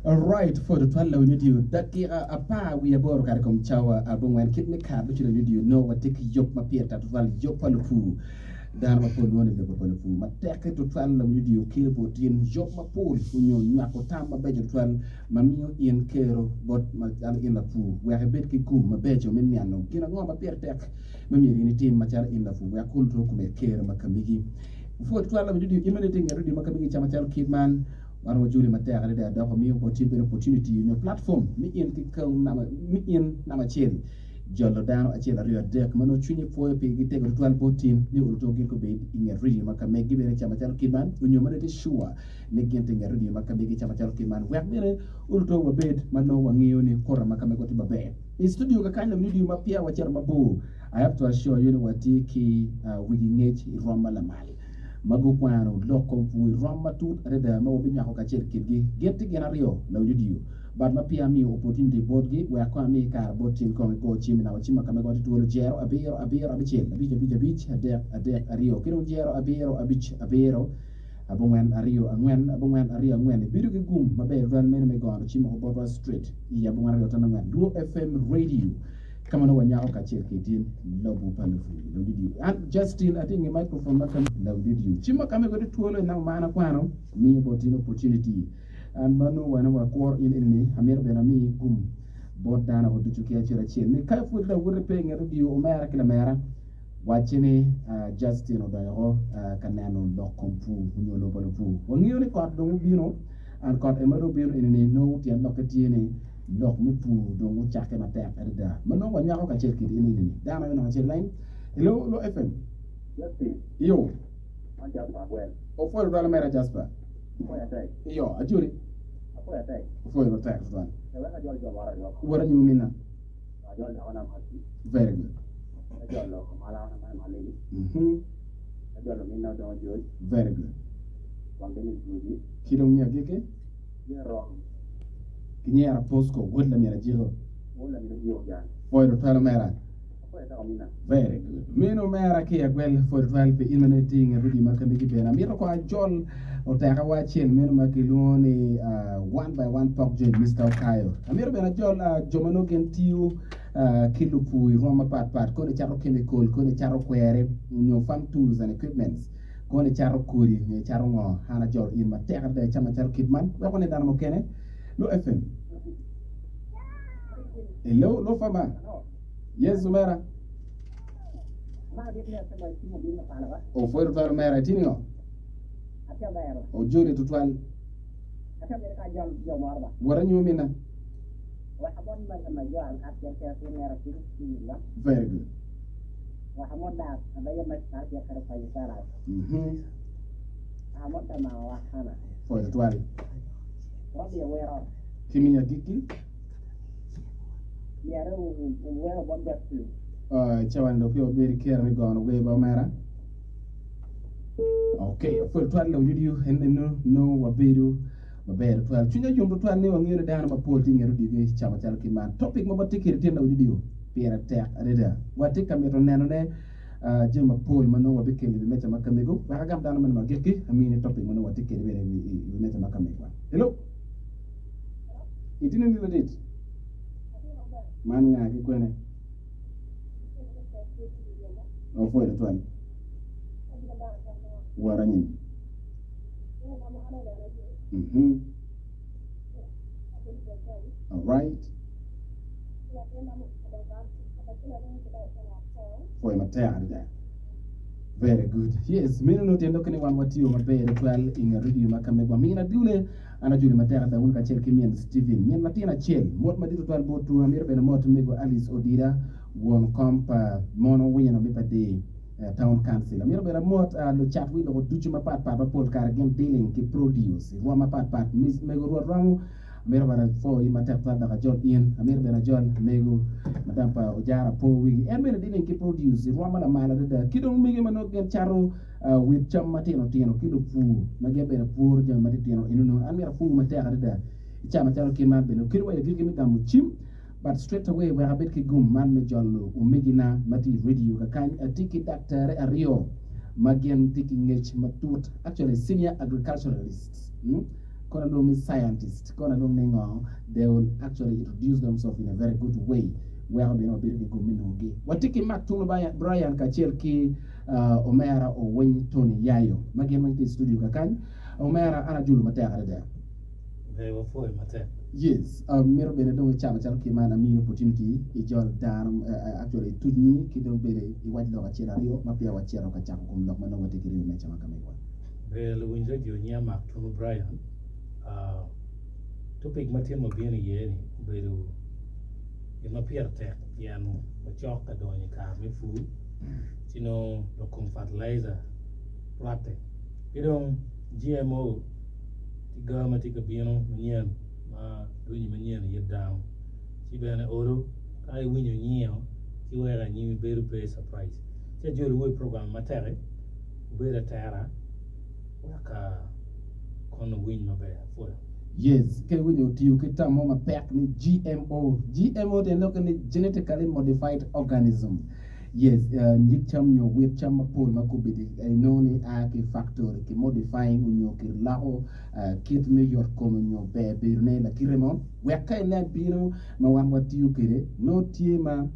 Alright, pwod tutwal lawiny odiyo dakika 18 kare kom cawa abongwen kit me kare ducu lawiny odiyo nongo watye ki yub ma pire tek tutwal yub pa lupur dano mapol lwongo ni lobo pa lupur ma tekke tutwal lawiny odiyo kelo bot in yub mapol onyo nywako tam mabeco tutwal ma miyo in kero bot macalo in lapur wek ibed ki gum mabeco me niango gin ango ma pire tek ma myero in itim macalo in lapur wek kulu to omed kero ma kamigi. Pwod twal lawiny odiyo in ma nongo itye i nget radio ma kamigi ca macalo kit man Wan wajoli matek adada dok wamiyo boti bedo opportunity nyo platform me in ki me in namba acel jolo dano acel aryo adek ma nongo cwinyi pwoyo pigi tego tutwal bot in ni oluto gin gubed i nget radio ma ka megi bene ca macalo kit man onyo ma nongo itye sure ni gin tye i nget radio ma ka megi ca macalo kit man wek bene oluto wabed ma nongo wangeyo ni kota ma ka megwa tye maber. I studio kakany lawiny radio ma peya wacito mabor I have to assure you ni watye ki wigi ngec i rwom ma lamal. ma gukwano lok kom pur i rwom matut adada ma wabinywako kacel kitgi. Gin tye gin aryo, lawiny odiyo, but ma peya amiyo opportunity botgi, wek kong ami kare bot cim kong igo cim i namba cim ma ka mego tye twolo jero abiro abiro abicel abic abic abic adek adek aryo ki dong jero abiro abic abiro abongwen aryo angwen abongwen aryo angwen. Ibido ki gum maber tutwal meno me gono cim woko botwa straight i abongwen aryo tano angwen Luo FM Radio. Ka ma nongo wanyako kacel ki tin lobo pa lupur. Lawdidiu. An Justin atye inge microphone ma kama. Lawdidiu. Cim ma kama igodo twolo i namba ma an akwano miyo bot in opportunity. An ma nongo wane wakuro in eni ni amito bene ami gum bot dano wa ducu ki acel acel ni ka pud lawote pe inget odiyo omera ki lamera wacce ni Justin odonyo oko ka neno lok kom pur onyo lobo pa lupur. Wangeyo ni kot dong obino and kot ema dong obino eni ni nongo tyen lokke tye ni Lok me pur dong ocakke matek adada ma nongo wanywako kacel kidi in eni-ni. Dano aye onongo acel leng. Hello, Lo FM. Justin. Iyo. Man Jasper Agwel. Opwoyo tutwal omera Jasper. Apwoyo atek. Iyo, ajoli. Apwoyo atek. Opwoyo matek tutwal. Ee, wek ajol jo moro aryo. Wot anyim ominna. Ajol dakona Mercy. Very good. Ajolo malana ma Malili. Mhm. Ajolo minna Odongo George. Very good. Wang Dennis Guji. Ki dong me agikki? Kinyero Bosco wod lamin Ajiko. Pwoyo tutwal omera. Very good. Meno omera ki agwel pwoyo tutwal pi in ma nongo itye i nget radio ma kamegi bene. Amito kong ajol oteka wa acel meno ma kilwongo ni uh, one by one pok joy Mister Okayo. Amito bene ajol uh, jo ma nongo gin tiyo uh, ki lupur i rwom mapat pat koni cato chemical, koni cato kweri nyo farm tools and equipments. Kono icato kodi nyo icato ngo? An ajolo in matek adada icam macalo kit man. Wek wane dano mukene. Lo FM. Hello, lo fama. Yes, omera. Opwoyo tutwal omera, itye ningo? Ojoli tutwal. Wot anyim ominna. Very good. Pwoyo tutwal. Ki miyo agikki. Cawa ni dong peya wabedo ki kero me gono wer ba omera. Ok, apwoyo tutwal lawujudiu en eno nongo wabedo maber tutwal. Cwinya yom tutwal ni wangeyo ni dano mapol tye i nget odigi cawa calo kit man. Topic ma watye kwede tyen lawujudiu pire tek adada. Watye ka mito nenone jami mapol ma nongo wabikelo i wi meja ma ka mego. Wek agam dano meno ma agikki, amini topic ma nongo watye kwede bene i wi meja ma ka megwa. Hello. Itye nini ladit? Man nga ki kwene? Opwoyo tutwal. Wot anyim. Mhm. Alright. Pwoyo matek adada. Very good. Yes, meno nongo tyen lok ni wan watiyo maber tutwal i nget radio ma ka megwa. Min Adule, an ajoli matek adada wun kacel ki min Steven. Min latin acel, mot madit tutwal botwu. Amito bene mot mego Alice Odira, won kom pa mon owino me pa Dee. Town Council. Amito bene amot lucat wi loko ducu mapat pat ma pol kare gin dealing ki produce i rwom mapat pat. Mego Rwot romo, amito bene apwo in matek twal dok ajol in. Amito bene ajol mego madam pa Ojara Po Wigi. En bene dealing ki produce i rwom ma lamal adada ki dong mege ma nongo gin cato wit cam matino tino ki lupur ma gin bene puro jami matitino eno nongo. An myero apur matek adada i ca macalo kit man bene. Kadi wa i agikki me gamo cim. But straight away wek abed ki gum man me jolo omegina ma tye i radio kakany, atye ki daktare aryo. ma gin tye ki ngec matut, actually senior agriculturalists, kono alwong ni scientist, kono alwong ni ngo, they will actually introduce themselves in a very good way weko bene wabedo ki gum me nongogi. Watye ki Mark Tunu Brian kacel ki omera Owiny Tony Yayo ma gin weng tye i studio kakany. Omera an ajulo matek adada. Ber wapwoyo matek. Yes, mito bene dong icamo calo kit man amiyi opportunity ijol dano actually ituc nyi ki dong bene iwac lok acel aryo ma peya wacito ka cako kom lok ma nongo watye ki riyo me acama ka megwa. Ber luwiny radio nyinga Mark Tunu Brian, topic ma tin wabino iye ni obedo gin ma pire tek pien wacok ka donyo i kare me pur ci nongo lok kom fertilizer rwatte ki dong GMO ki ga ma tye ka bino manyen ma dwonyo manyen i it dano ci bene olo ka iwinyo nyingo ci weko anyim ibedo pe i surprise ci ajolo wu i program matek-ki wubed atera wek kono wuwiny maber apwoyo. Yes, ka iwinyo otiyo ki term mo mapek ni GMO. GMO tyen lokke ni Genetically Modified Organism. Yes, nyig cam nyo wit cam mapol ma kobedo inongo ni a ki i factory ki modifying onyo ki loko kit me yot kome nyo ber bedo ne lakite mo wek ka inen bino ma wan watiyo kwede nongo tye ma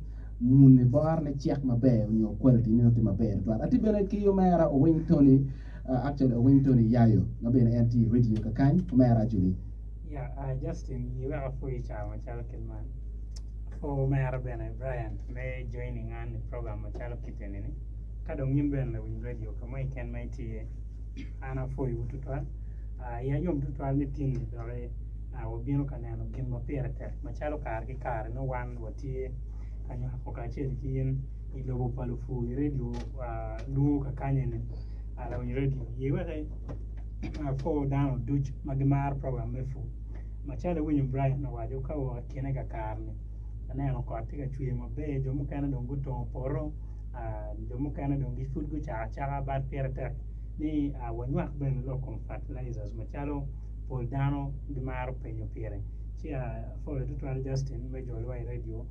muni boro ne cek maber onyo quality ne nongo tye maber tutwal. Atye bene ki omera Owiny Tony, actually Owiny Tony Yayo ma bene en tye i radio kakany, omera Julie. Ya, Justin, iweko apwoyi cawa macalo kit man. Apwoyo omera bene Brian me joining an i program macalo kit eni-ni. Ka dong in bene lawiny radio ka mo keken ma itye iye, an apwoyowu tutwal. Iya yom tutwal ni tin-ni doki wabino ka neno gin ma pire tek macalo kare ki kare nongo wan watye ka nywako kacel ki in i lobo pa lupur i radio lwongo kakany eni lawiny radio. Ye wek apwo dano ducu ma gimaro program me pur. Macalo iwinyo Brian owaco ka wa kine kakare-ni, aneno kot tye ka cwer maber, jo mukene dong gutongo poto, jo mukene dong pud gucako acaka but pire tek ni wanywak bene lok kom fertilizers macalo pol dano gimaro penyo pire. Ci apwoyo tutwal Justin me jolowa i radio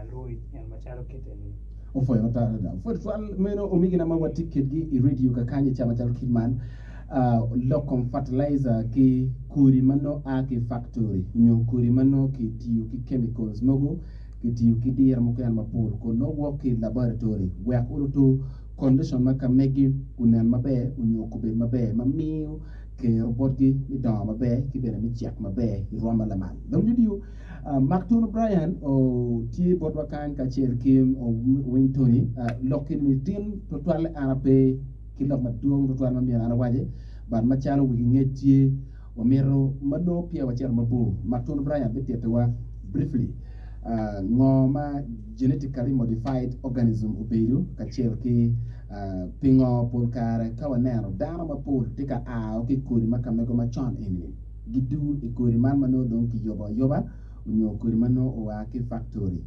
lwor en macalo kit eni. Opwoyo matek adada. Opwoyo tutwal meno omegina ma watye kedgi i radio kakany i cawa macalo kit man. Lok kom fertilizer ki kodi ma nongo a ki i factory nyo kodi ma nongo kitiyo ki chemicals mogo, kitiyo ki diro mukene mapol kun nongo wok ki i laboratory wek olutu condition ma ka megi onen maber nyo kubed maber ma miyo kero botgi me dongo maber ki bene me cek maber i rwom ma lamal. Dong nyudiyo Mark Tunu Brian tye botwa kany kacel ki Winy Tony lok keni tin tutwalle an ape ki lok madwong tutwal ma myero an awaci, but macalo wigi ngec tye, wamito ma nongo peya wacito mabor, Matunu Brian bitittiwa briefly ngo ma genetically modified organism obedo kacel ki pingo pol kare ka waneno dano mapol tye ka ao ki i kodi ma ka mego macon eni-ni gidugo i kodi man ma nongo dong kiyubo ayuba onyo kodi ma nongo oa ki i factory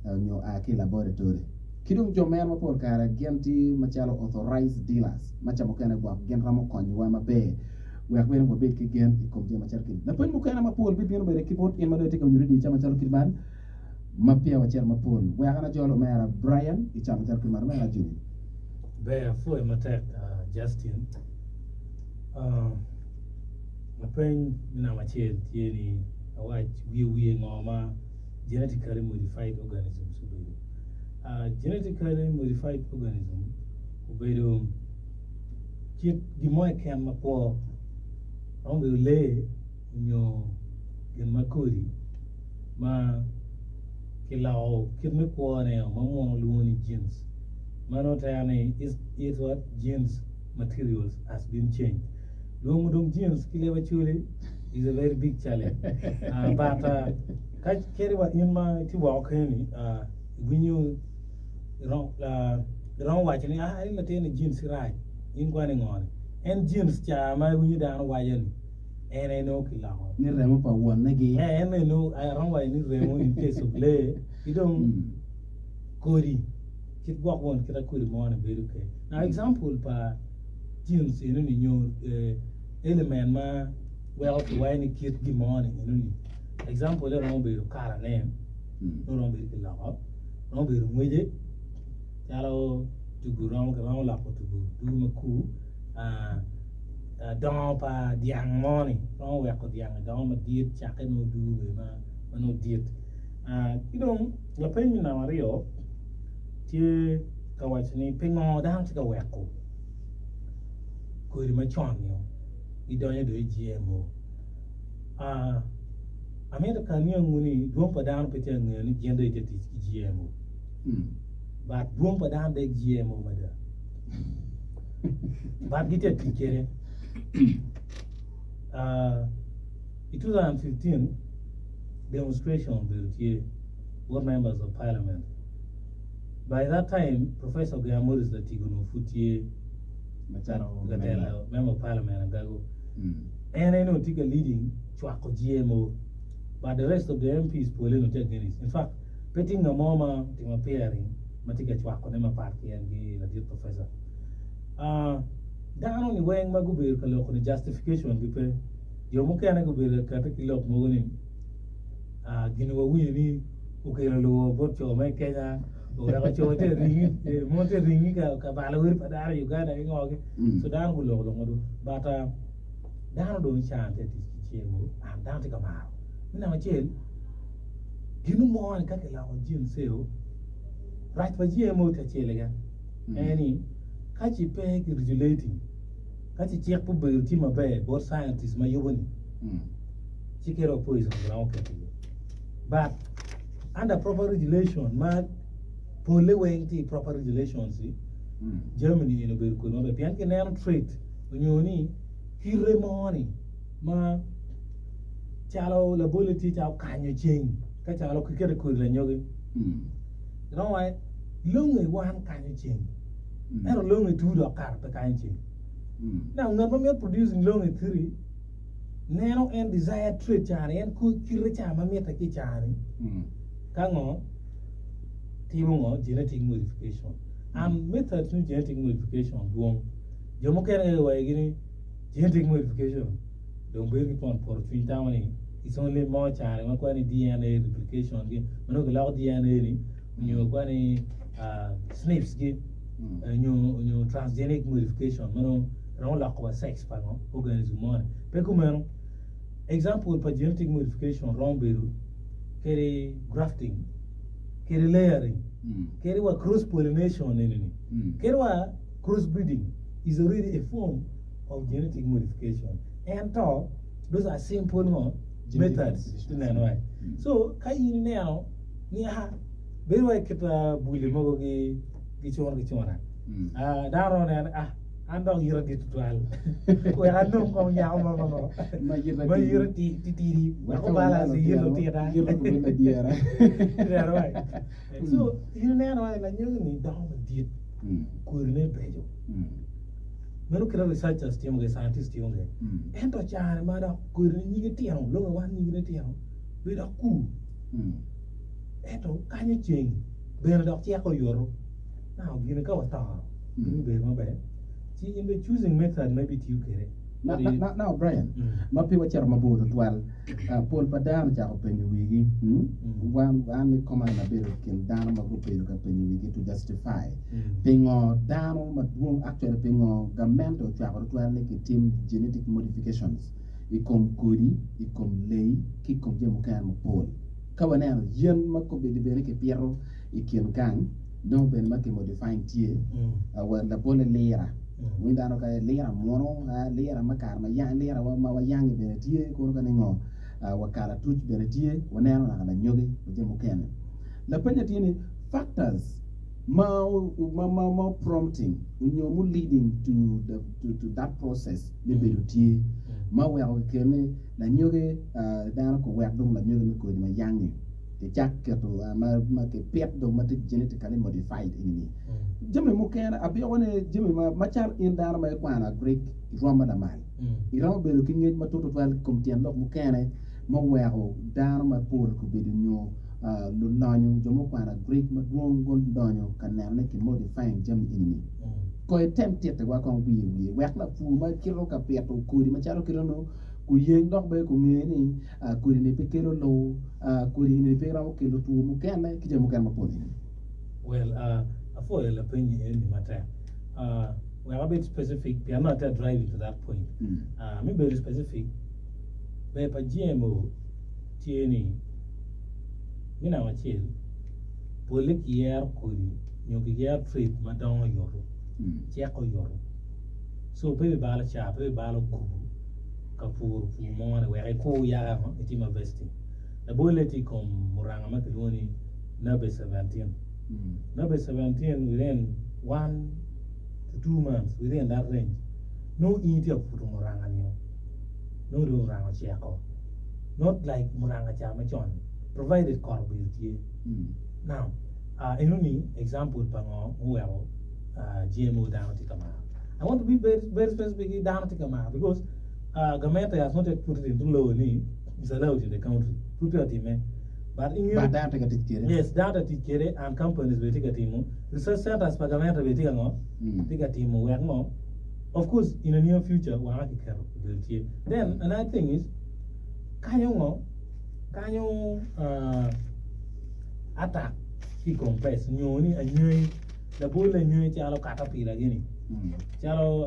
onyo oa ki i laboratory. Ki dong jo meno ma pol kare gin tye macalo authorized dealers ma ca mukene gwok gin romo konyowa maber wek bene wabed ki gen i kom jami macalo kit. Lapeny mukene mapol bibino bene ki bot in ma dong itye ka winyo redio i ca macalo kit man ma peya wacito mapol. Wek an ajol omera Brian i ca macalo kit man. Omera Juni. Ber apwoyo matek Justin. Lapeny me namba acel tye ni awac wiye wiye ngo ma genetically modified organisms obedo. Genetically modified organism obedo kit gin mo keken makwo romo bedo lee nyo gin ma kodi ma kiloko kit me kwone ma muno lwongo ni genes ma nongo tere ni it what genes materials has been changed lwongo dong genes ki leb acholi is a very big challenge but Ka kadi wa in ma itye woko keni iwinyo iromo waco ni aa in latin ni jeans rac in kwani ngo ni en jeans ca ma iwinyo dano waco ni en aye nongo kiloko Ni remo pa wonne gi. Eh, en aye nongo aromo waco ni remo in case of lee ki dong kodi kit gwok won kita kodi mo ni bedo kwede. Now example pa jeans eno ni nyo element ma weko kiwaco ni kit gin mo ni eno ni Example romo bedo kala ne, nongo romo bedo kiloko, romo bedo ngwece calo. Tugu romo kiromo loko tugu dugo makur dongo pa dyang mo ni romo weko dyang dongo madit cakke nongo dugo bene ma nongo dit. Ki dong lapeny me namba aryo tye ka waco ni pingo dano tye ka weko kodi macon nio gidonyo dong i GMO? Amito ka aniangu ni dwong pa dano pe tye ka ngeyo ni gin dong gitye ka tic ki GMO. But dwong pa dano dek GMO mada. But gitye ka tic kwede. I 2015, demonstration obedo tye bot members of parliament. By that time, Professor Ogenga Moses Latigo onongo pud tye Macalo latela member of parliament Agago. En aye onongo tye ka leading cwako GMO. But the rest of the MPs pole onongo tye against. In fact, pe tye ngat mo ma otimo appearing ma tye ka cwakone mapat ki en ki ladit professor. Dano ni weng ma gubedo ka loko ni justification gi pe. Jo mukene gubedo ka kati ki lok mogo ni gin wawinyo ni okelo luwo bot co me Kenya oweko co tye ringi mon tye ringi ka balo wer pa dano i Uganda ki ngo gi. So dano guloko lok madwong but dano dong can tye tic ki cemo and dano tye ka maro. Me namba acel gin mo ni ka kiloko gene cell rac pa GMO tye acel keken en ni ka ci pe ki regulating ka ci cik pe obedo tye maber bot scientist ma yubo ni ci kelo poison giromo keto iye but under proper regulation ma pole weng tye i proper regulations jami ni eni obedo kodi maber pien kineno trait onyo ni kite mo ni ma calo labole tye calo kanyo ceng ka calo kiketo i kodi lanyogi Inongo wa longe wan kanyo ceng ento longe two dok kara pe kanyo ceng. Now ngat ma mito producing longe three neno en desired trait cani en kite ca ma mitte ki cani ka ngo timo ngo genetic modification and methods me genetic modification dwong jo mukene giwaco gini genetic modification dong bedo ki twon poto cwiny tamo ni it's only mo cani ma kwani DNA replication gi ma nongo giloko DNA ni onyo kwani SNPs gi onyo onyo transgenic modification ma nongo romo loko wa sex pa ngo organism mo ni pe kumeno example pa genetic modification romo bedo kadi grafting kadi layering kadi wa cross pollination eni ni kadi wa cross breeding is already a form of genetic modification ento those are simple ngo methods ineno ai so ka in ineno ni a bedo wai kit buli mogo gi gicuno gicuna ah dano romo neno ah an dok yita dit tutwal wek anong kong nyako mo ma ngo ma yita titidi wek obalance yit lutita ineno ai so in ineno ai lanyogi ni dongo madit kodine beco. Meno kit ma researchers timo kwede, scientists timo kwede. Ento care ma dok kodine nyige tino, longe wan nyigine tino, bedo dok kur. Ento kanyo ceng bene dok ceko oyoto. Now gine ka watoro, piny obedo maber, ci in bene choosing method ma ibitiyo kwede. Now, now, now Brian, ma pe wacito mabor tutwal, pol pa dano ocako penyo wigi, wan, an i koma abedo i kin dano ma gubedo ka penyo wigi to justify pingo dano madwong, actually pingo gamente ocwako tutwal ni kitim genetic modifications i kom kodi, i kom lei ki i kom jami mukene mapol. Ka waneno yen ma kobedi bene kipito i kin gang, nongo bene ma ki modifying tye, wa labolle lira. Winyo dano ka lira munu, lira me kare ma yang, lira ma wayangi bene tye, kono ka ningo wa kalatuc bene tye, waneno naka lanyogi wa jami mukene. Lapeny tye ni factors ma ma ma ma prompting onyo mu leading to the to, to that process me bedo tye ma oweko kikelo ni lanyogi dano kuwek dong lanyogi me kodi ma yangi kicak keto ma ma kipit dong ma tye genetically modified eni-ni. Jami mukene abiko ni jami ma macalo in dano ma ikwano Agric irwom ma lamal iromo bedo ki ngec matut tutwal i kom tyen lok mukene ma oweko dano mapol gubedo nyo lulonyo jo mukwano Agric madwong gudonyo ka neno ni ki modifying jami eni-ni. Kong item tittiwa kong wiye wiye wek lapur ma cito ka pito kodi macalo kite nongo kuyeng dok bene kunge ni kodi-ni pe kelo lur, kodi-ni pe romo kelo two mukene ki jami mukene mapol eni. Well, Apwoyo lapeny eni matek. Wek abed specific pien nongo atye ka driving to that point. Me bedo specific, ber pa GMO tye ni me namba acel, polle kiyero kodi nyo kiyero trait ma dongo oyoto, ceko oyoto. So pe bibalo caa, pe bibalo gubu ka puro pur mo ni wek ikur yaka itim harvesting. Labolle tye i kom muranga ma kilwongo ni Nabe 17. Nabe 17 within 1 to 2 months within that range nongo in itye ka puto muranga nio nongo dong muranga oceko not like muranga ca macon provided kot obedo tye. Now eno ni example pa ngo muweko GMO dano tye ka maro. I want to be very, very specific ni dano tye ka maro because gamente has not yet put it into law ni it's allowed in the country. Pud peya otime. But ingeyo But dano tye ka tic kwede. Yes, dano tye ka tic kwede and companies bene tye ka timo. Research centers pa gamente bene tye ka ngo? Tye ka timo wek ngo? Of course in the near future wanga kiketo obedo tye. Then another thing is kanyo ngo? Kanyo attack ki i kom pest nyo ni anyangi labol anyangi calo katapila gini calo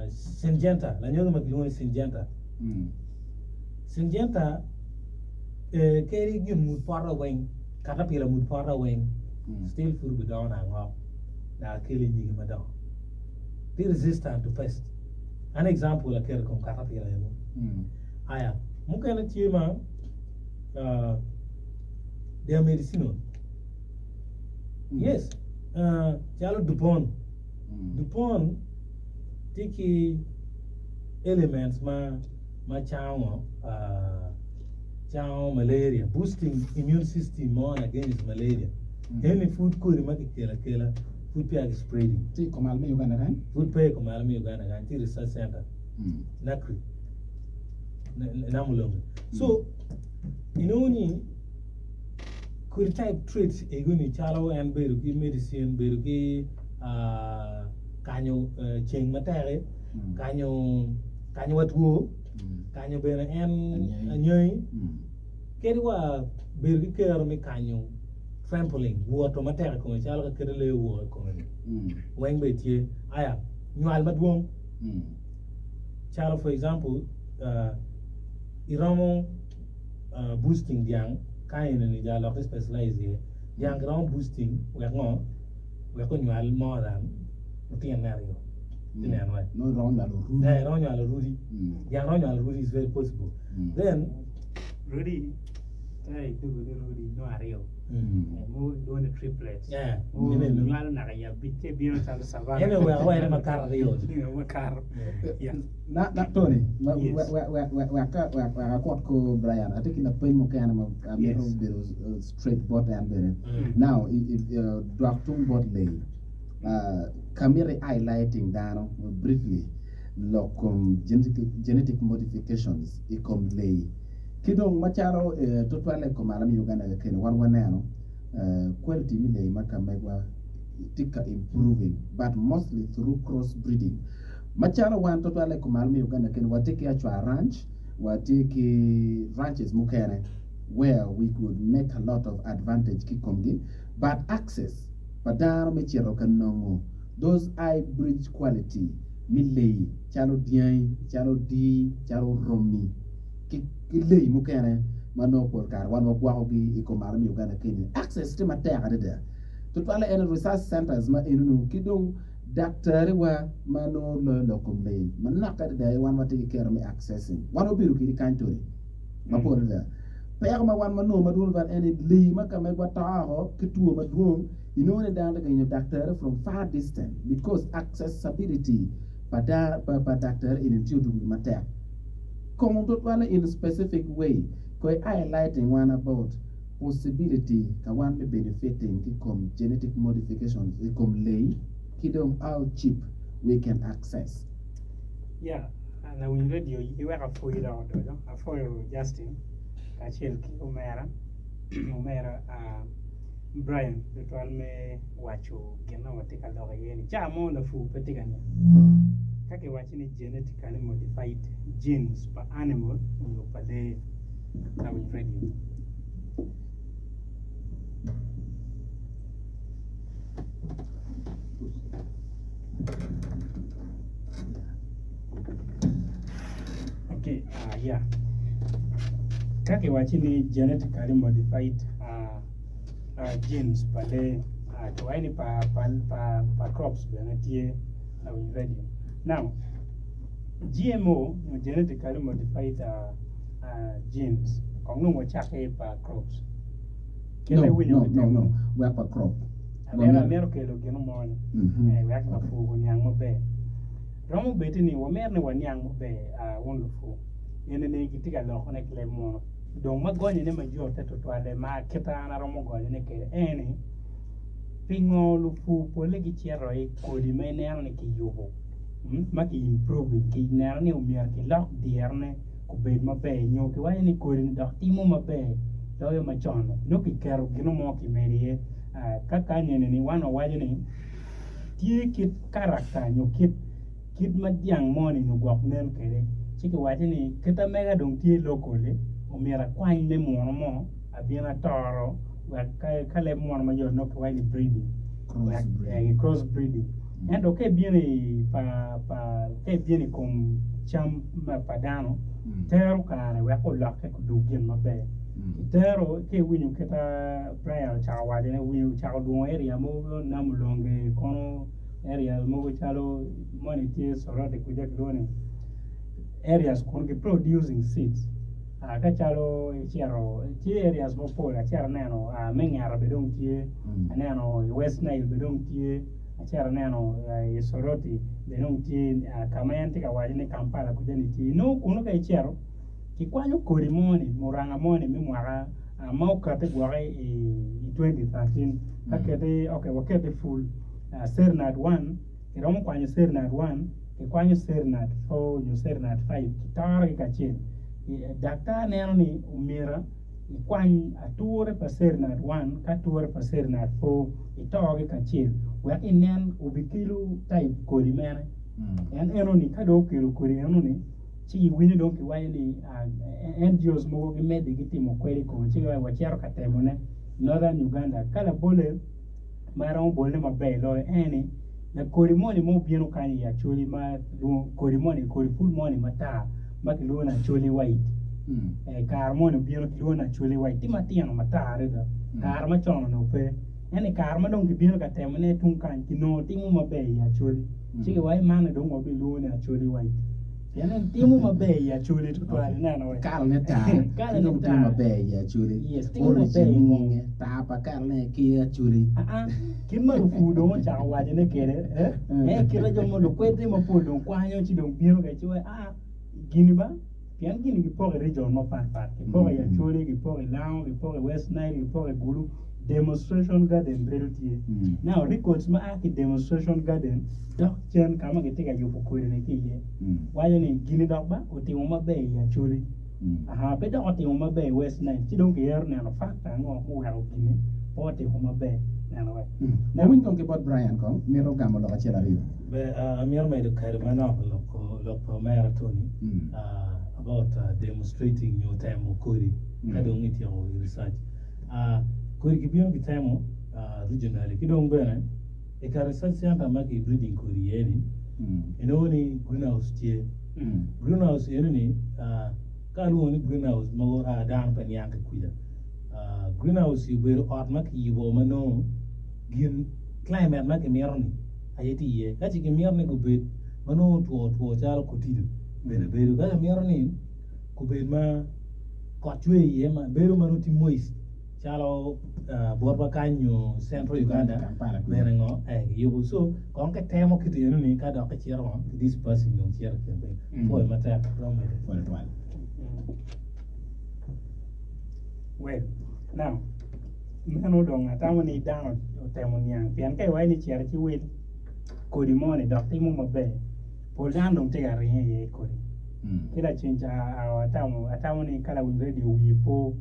Syngenta lanyogi ma kilwongo ni Syngenta. Syngenta kadi gin mut pote weng katapila mut pote weng still pud obidongo nangok dok kelo nyige madongo tye resistant to pest an example aketo i kom katapila eno aya mukene tye ma they are medicinal yes calo dupon dupon tye ki elements ma ma cango cango malaria boosting immune system mo against malaria eni pud kodi ma kikelo akela pud peya ki spreading Tye i kom al me Uganda kany? Pud pe i kom al me Uganda kany tye i research center NACRI Namulonge so inongo ni kodi type traits ego ni calo en bedo ki medicine bedo ki kanyo ceng matek kanyo kanyo wa two kanyo bene en anyangi kadi wa bedo ki kero me kanyo trampling woto matek i kome calo ka kite lee owok i kome ni weng bene tye aya nywal madwong calo for example iromo boosting dyang ka eni ni ja loki specialize iye dyang kiromo boosting wek ngo wek onywal more than lutino me aryo ti neno eh Nongo romo nywalo orudi. Eh, romo nywalo orudi dyang romo nywalo orudi is very possible then Rudi, ka idwogo ni rudi nongo aryo. Mogo gilwongo ni triplets. Yeah. Mogo Ene no. nywalo naka i abic ka ibino calo Savannah. Ene weko ene makato aryo. Makato. Yeah. Na, na, Tony, ma- Yes. we- we- we- we- wek ka- wek wek akwot kor Brian, atye ki lapeny mukene ma amito Yes. bedo straight bot en bene. Now, i, i, dwak tung bot Lei. Uh, ka mito i highlighting dano briefly lok kom genetic, genetic modifications i kom lei. Ki dong macalo tutwalle i kom malo me Uganda kekeni wan waneno quality me lei ma ka megwa tye ka improving but mostly through cross breeding. Macalo wan tutwalle i kom malo me Uganda kekeni watye ki Achwa Ranch, watye ki ranches mukene where we could make a lot of advantage ki komgi but access pa dano me cito ka nongo those high breed quality me lei calo dyangi, calo dii, calo romi ki lei mukene ma nongo pol kare wan wagwokogi i kom malo me Uganda keni access tye matek adada tutwalle en research centers ma enunu ki dong daktari wa ma nongo loyo lok kom lei manok adada aye wan watye ki kero me accessing wan wabedo kedi kany toni mapol adada peko ma wan wanongo madwong tutwal en ni lei ma ka megwa to oko ki two madwong inongo ni dano tye ka yenyo daktari from far distance because accessibility pa daktari eni tye odwogo matek. Kong tutwalle in specific way kong i highlighting wan about possibility ka wan me benefiting ki kom genetic modifications i kom lei ki dong how cheap we can access. Yeah, lawiny radio iweko apwoyi dok odoco, apwoyo Justin kacel ki omera, omera Brian tutwal me waco gin ma watye ka lok iye ni ca mo lapur pe tye ka niang ka kiwaco ni genetically modified genes pa animal nyo pa lee lawiny radio. Okay, yeah. Ka kiwaco ni genetically modified genes pa lee, kiwaco ni pa crops bene tye lawiny radio. Now, GMO nyo genetically modified genes kong nongo wacakke pa crops. No, no, no, no, wek pa crop. Amito kelo gin mo ni wek lapur oniang maber. Romo bedi ni wamito ni waniang maber wun lupur eni ni gitye ka lokone ki leb munu. Dong ma gonyone mayotte tutwalle ma kit an aromo gonyone kwede en ni, pingo lupur polle gicito i kodi ma ineno ni kiyubo ma ki improving kineno ni omyero kilok dirone obed maber nyo kiwaco ni kodi-ni dok timo maber loyo macon-ni nongo kiketo gin mo kimedo iye. Ka kany eni-ni wan wawaco ni tye kit karakta nyo kit kit ma dyang moni nyo gwok nen kwede ci kiwaco ni kit amega dong tye locally omyero akwany me muno mo abin atoro wek ka leb muno mayot nongo kiwaco ni breeding cross breeding ento ka ibino i pa pa ka ibino i kom cam pa dano tero kare wek olokke odug gin maber itero ka iwinyo kita Brian ocako wacone ocako lwongo area mogo Namulonge kono area mogo calo moni tye Soroti kuca kilwongo ni areas kun ki producing seeds ka calo icito tye areas mapol acito aneno me ngeta bene dong tye aneno i West Nile bene dong tye acito aneno i Soroti bene dong tye ka ma en tye ka waco ni Kampala kuca ni tye inongo kunu ka icito kikwanyo kodi moni muranga moni me mwaka ma okati gwoki i 2013 ka keti ok waketi ful Sernat one kiromo kwanyo Sernat one kikwanyo Sernat four nyo Sernat five kitorogi kacel daktar neno ni omyero ikwany ature pa Sernat one ki ature pa Sernat four itogi kacel wek inen obikelo type kodi mene en enoni ka dong okelo kodi enoni ci iwinyo dong kiwaco ni NGOs mogo gimedde gitimo kwed i kome ci giwaco wacito ka temone Northern Uganda ka labole ma romo bolone maber loyo en ni lakodi moni ma obino kany i Acholi ma kodi moni kodi pul moni matar ma kilwongo ni Acholi white kare moni obino kilwongo ni Acholi white tye matino matar adada kare macon onongo pe ento i kare ma dong kibino ka temone tung kany kinongo timo maber i Acholi ci giwaco ni man dong wabilwongo ni Acholi white pien en timo maber i Acholi tutwal ineno we. Kalane tar Kalane ki dong timo tar. maber i Acholi. Yes, timo maber Origin i ngom. nyinge tar pa kalane ki Acholi. Aa, kit ma lupur dong ocako wacone kwede, eh, eh, kite jo ma lukwedde mapol dong kwanyo ci dong bino kwede ci waco aa, gini ba, pien gini gipoko i region mapat pat, gipoko i Acholi, gipoko i Lango, gipoko i West Nile, gipoko i Gulu, demonstration garden bedo tye. Now records ma a ki demonstration garden dok cen ka ma gitye ka yubo kodi-ni ki iye waco ni gini dok ba otimo maber i Acholi aha pe dok otimo maber i West Nile ci dong giyero neno factor ango muweko gini pe otimo maber neno wek. Now Wawiny kong ki bot Brian kong mito gamo lok acel aryo. Ber, amito medo kado manok i lok pa omera Tony about demonstrating nyo temo kodi ka dong ityeko research. Kodi gibino gitemo regionally ki dong bene i ka research center ma ki breeding kodi iye ni inongo ni greenhouse tye. Greenhouse eno ni ka alwongo ni greenhouse mogo dano pe niang ki kwica. Greenhouse obedo ot ma kiyubo ma nongo gin climate ma kimito ni aye tye iye. Ka ce kimito ni gubed ma nongo otwo otwo calo kotido bene bedo. Ka kimito ni gubed ma kot cwer iye ma bedo ma nongo tye moist calo botwa kany nyo central Uganda bene ngo kiyubo so kong kitemo kit eno ni ka dok kicito ngo ki dispersing dong cito i kin piny pwoyo matek romo mede. Pwoyo twal. Well, now, meno dong atamo ni dano otemo niang pien ka iwaco ni cito ci wil kodi moni dok timo maber pol dano dong tye ka ringo iye i kodi. Ki laceng ca atamo ni ka lawiny redio wiye po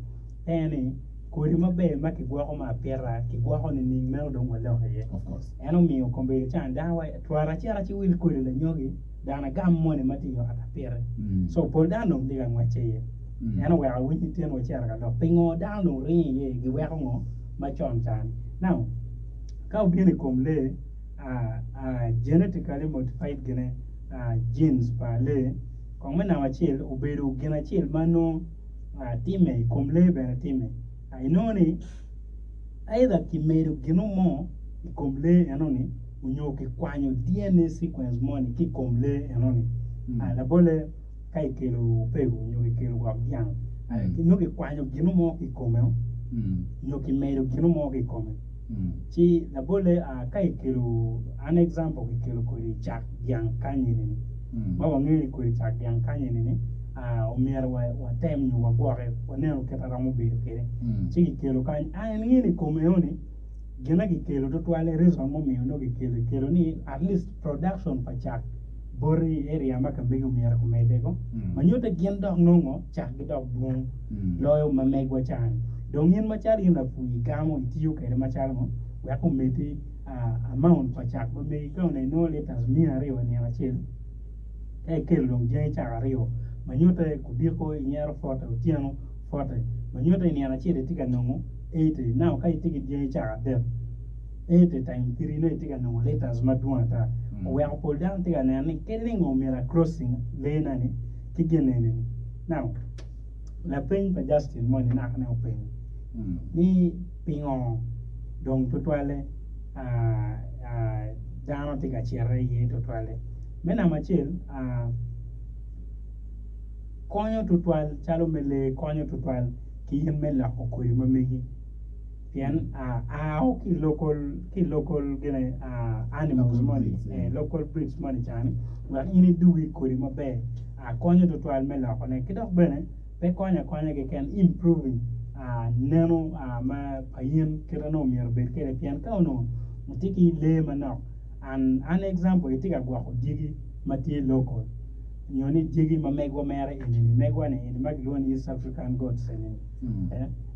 en ni kodi maber ma kigwoko me apita kigwoko nining meno dong waloko iye. En omiyo kombeddi can dano waco twara acita ci wil kodi lanyogi dano agam moni ma tye i ot apite. So pol dano dong tye ka ngwecce iye. En oweko awinyo tyen wacito ka lok pingo dano dong ringo iye giweko ngo macon can. Now ka obino i kom lee genetically modified gine genes pa lee. Kong me namba acel obedo gin acel ma nongo timme i kom lee bene timme. Inongo ni either kimedo gino mo i kom lee enoni onyo kikwanyo DNA sequence moni ki i kom lee enoni. Labolle ka ikelo opego nyo kikelo gwok dyang, nongo kikwanyo gino mo ki i kome nyo kimedo gino mo ki i kome. Ci labolle ka ikelo an example kikelo kodi cak dyang kany eni-ni ma wangeyo ni kodi cak dyang kany eni-ni omyero watem nyo wagwoke wanenu kit ma romo bedo kwede ci kikelo kany an ingeyo ni kom enoni gin ma kikelo tutwalle reason mumiyo nongo kikelo kikelo ni at least production pa cak boti i area ma ka megi omyero gumedde ko ma nyutte gin dok nongo cakgi dok dwong loyo ma megwa ca-ni. Dong in macalo in lapur igamo itiyo kwede macalo ngo wek omeddi amount pa cak ma megi ka onongo inongo liters miya aryo i nino acel ka ikelo dong dyangi cak aryo ma nyutte kudiko inyero forty otyeno forty ma nyutte i nino acel itye ka nongo 80 now ka itye ki dyangi cak adek 80 times 3 nongo itye ka nongo liters madwong ata. Oweko pol dano tye ka neno ni kadi ningo omyero a crossing lee na ni ki gin eni ni. Now lapeny pa Justin moni naka ne openyo ni pingo dong tutwalle dano tye ka cito iye tutwalle. Me namba acel konyo tutwal calo me lee konyo tutwal ki in me loko kodi ma megi. Pien ao ki i local ki i local gine animals moni local breeds moni cani wek in idug i kodi maber konyo tutwal me lokone ki dok bene pe konyo akonya keken improving neno ma pa in kite nongo myero obed kwede pien ka onongo itye ki lee manok an an example itye ka gwoko dyegi ma tye local nyo ni dyegi ma megwa mere eni-ni megwa ni eni ma gilwongo ni East African goats eni-ni.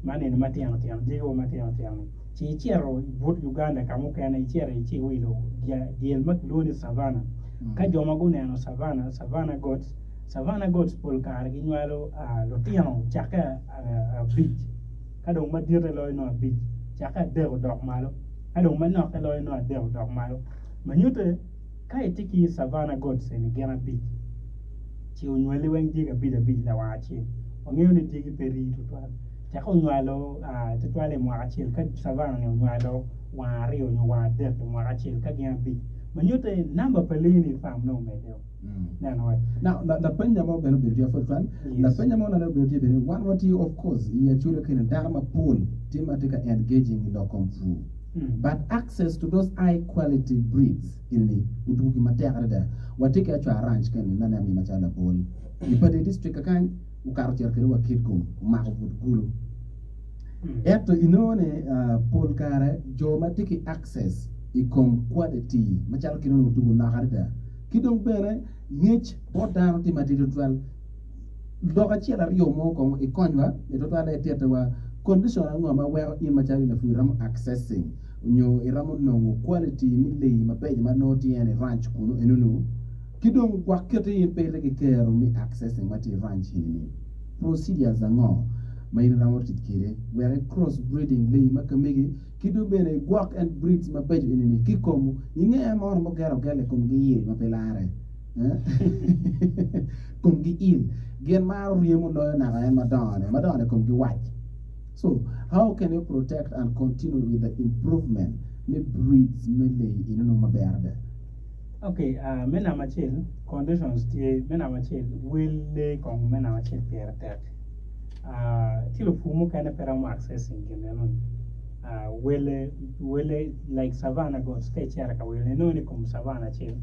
Man eni matino tino, dyegi wa matino tino ni. Ci icito i but Uganda ka mukene, icito ci iwilo dyel ma kilwongo ni Savannah. Ka jo ma guneno Savannah, Savannah goats, Savannah goats pol kare ginywalo lutino cakke abic, ka dong maditte loyo nongo abic, cakke adek odok malo, ka dong manokke loyo nongo adek odok malo. Ma nyutte Ka itye ki Savannah Goats eni gin abic, ci onywali weng dyegi abic abic lawang acel. Wangeyo ni dyegi pe rii tutwal. Cako onywalo tutwal i mwaka acel ka Savannah ni onywalo wang aryo nyo wang adek i mwaka acel ka gin abic. Ma nyutte ni namba pa lee ni i farm nongo omedde o. Neno wai. Now, lapenya mo bene obedo tye apwod twal. Yes. Lapenya mo nene obedo tye bene, wan watye of course i Acholi kene dano mapol tye ma tye ka engaging i lok kom pur. But access to those high quality breeds eni odugi matek adada. Watye ki Acwa Ranch kene ma aneno ni macalo labol i Padi district kakany okato ocito kwede wa Kitgum omako but Gulu. Ento inongo ni pol kare jo ma tye ki access i kom quality macalo kit onongo odugo nok adada ki dong bene ngec bot dano tye matidi tutwal. Lok acel aryo mo kong ikonywa tutwalle itittiwa condition ango ma weko in macalo in lapur iromo accessing nyo iromo nongo quality me leyi mabeco ma nongo tye en i ranch kunu enunu ki dong gwok kiti in pe itye ki kero me accessing ma tye i ranch eni-ni procedures ango ma in iromo tic kwede wek i cross breeding leyi ma kamegi ki dong bene igwok en breeds mabeco eni-ni ki komu inge mono mugero agela i komgi il ma pe larre. Komgi il. Gin maro ryemo loyo naka en madongone. Madongone komgi wac. So, how can you protect and continue with the improvement me breeds me leyi eni nongo maber adada? Ok, me namba acel, conditions tye, me namba acel, wel lee kong me namba acel pire tek. Ci lupur mukene pe romo accessing gin meno. Wele, wele like Savannah goats ka icito ka wilo inongo ni kom Savannah acel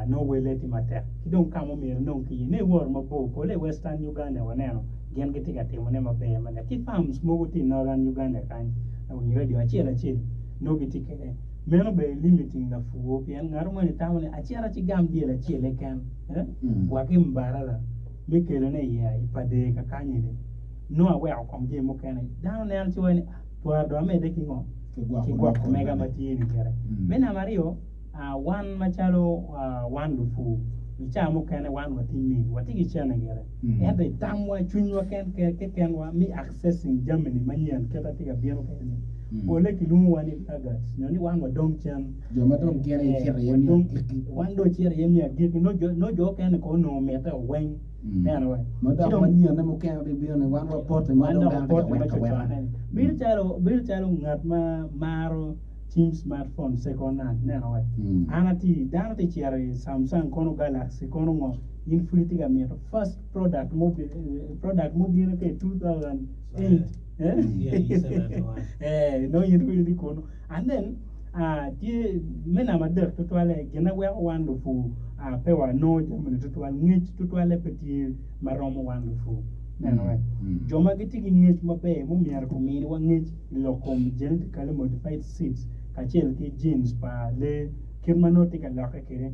nongo wele tye matek ki dong ka ma omyero inong ki iye nongo iwoto mabor pole i western Uganda waneno gin gitye ka timone maber mada ki farms mogo tye i northern Uganda kany lawiny radio acel acel nongo gitye kwede meno bene limiting lapur pien ngat moni tamo ni acit acigam dyel acel keken wa ki Mbarara me kelone i pader kakany eni nongo aweko kom jami mukene dano neno ci waco ni Twero dong amedde ki ngo? Ki gwoko mega ma tye-ni gire. Me namba aryo, wan macalo wan lupur, i cawa mukene wan watye ming, watye ki cente gire. Ento i tamwa, cwinywa kekenwa me accessing jami-ni manyen kit ma tye ka bino kwede-ni. Polle kilwongowa ni laggards nyo ni wan wadong cen. Jo ma dong gin aye cito iye me agikki. Wan dong cito iye me agikki. Nongo jo okene kono onongo mitte weng. Ineno we? Ma dok manyene mukene bibino ni wan wapote ma dong dano tye ka weko aweka. Bedo calo bedo calo ngat ma maro cim smartphone second hand. Ineno we? An atye dano tye cito i Samsung kono Galaxy kono ngo in pud itye ka mito first product product mubino ki i 2008. Eh, nongo in pud itye kunu. And then tye me namba adek tutwalle gin ma weko wan lupur pe wanongo jami-ni tutwal, ngec tutwalle pe tye ma romo wan lupur. Ineno wek? Jo ma gitye ki ngec maber mumyero guminiwa ngec i lok kom genetically modified seeds kacel ki genes pa lee kit ma nongo tye ka lokke kwede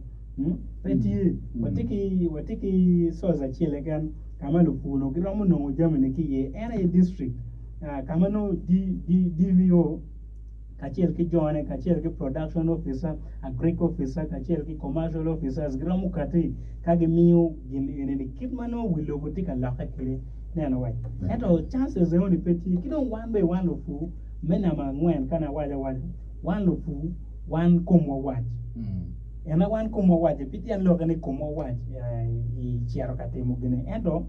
pe tye. Watye ki watye ki source acel keken ka ma lupur onongo giromo nongo jami-ni ki iye en aye district ka ma nongo DVO kacel ki jone kacel ki production officer, agric officer kacel ki commercial officers giromo kati ka gimiyo gin eni-ni kit ma nongo wi lobo tye ka lokke kwede neno wek ento chances enoni pe tye ki dong wan bene wan lupur me namba angwen ka nawaco awaca wan lupur wan komwa wac en aye wan komwa wac pi tyen lokke ni komwa wac i cito ka timo gine ento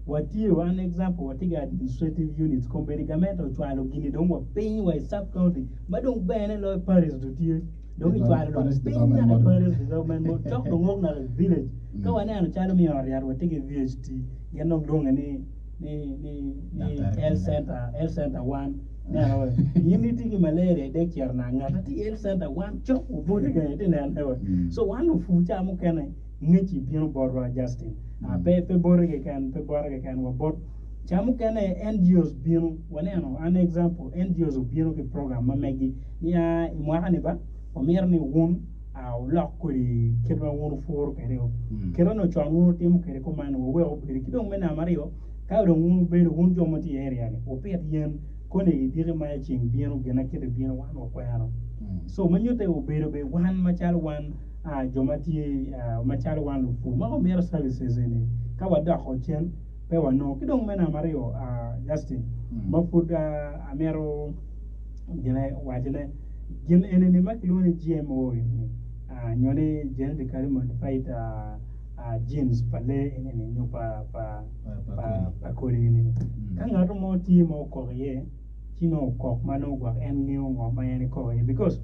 Watye an example watye ki administrative units kombeddi gamente ocwalo gini dong wa piny wa i sub county ma dong bene loyo parish dong tye dong icwalo dong piny naka i parish development board cok dong ok naka i village ka waneno calo me ot yat watye ki VHT gin dong lwonge ni ni ni ni health center health center one ineno we in itye ki malaria idek cito naka ngat ma tye i health center one cok wa boti kany iti nene we so wan lupur ca mukene Ngecci bino botwa Justin. Pe pe boti keken, pe bota keken, wa bot ca mukene NGOs bino, waneno an example NGOs obino ki program ma megi ni aa i mwaka ni ba wamito ni wun wulok kodi kit ma wun wupuro kwede o. Kit ma onongo con wun wutimo kwede kuman wawek obedi. Ki dong me namba aryo, ka dong wun wubedo wun jo ma tye i area ni wupit yen koni i diki ma ceng bino gin kite bino wan wakwero. So ma nyutte obedo be wan macalo wan jo ma tye macalo wan lupur ma wamito services eni ka wadoko cen pe wanongo. Ki dong me namba aryo Justin ma pud amito gine wacone gin eni ma kilwongo ni GMO eni nyo ni genetically modified genes pa lee eni nyo pa kodi eni ka ngat mo tye ma okok iye ci nongo okok ma nongo gwok en ngeyo ngo ma en ekok iye because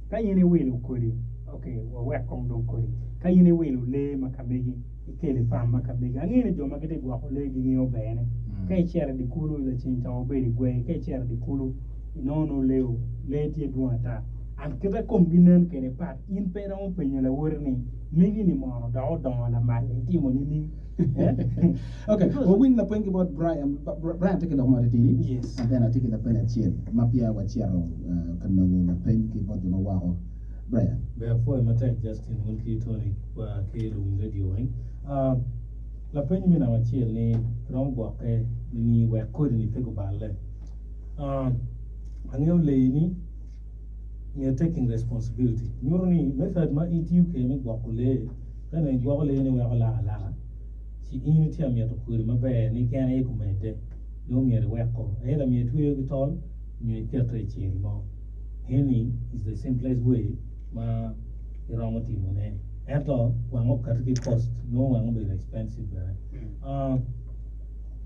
ka in iwilo kodi ok wawek kong dong kodi ka in iwilo lee ma ka megi ikelo i farm ma ka megi angeyo ni jo ma gitye ka gwoko lee gingeyo berne ka icito i dye kulu laceng ca wabedo i gwer ka icito i dye kulu inongo nongo lee lee tye dwong ata and kite komgi nen kwede pat in pe iromo penyo lawoti ni megi ni mono dok odongo lamal itimo nining? Ok, wawiny lapeny ki bot Brian. Brian tye ki lok mo atitidi. Yes. An bene atye ki lapeny acel ma peya wacito ka nongo lapeny ki bot jo ma woko. Brian. Ber apwoyo matek Justin wun ki Tony wa ki luwiny radio weng. Ah, lapeny me namba acel ni kiromo gwokke ni wek kodi ni pe guballe. Ah, angeyo leyi ni nge taking responsibility nyuto ni method ma itiyo kwede me gwoko lee Ka nongo igwoko lee-ni weko lak alaka, ci in itye ka mito kodi maber ni kene aye gumedde, nongo myero iweko. Either myero itweyo ki tol nyo ikete i cel mo. Eni is the simplest way ma iromo timone. Ento wang okati ki cost, nongo wang obedo expensive bene.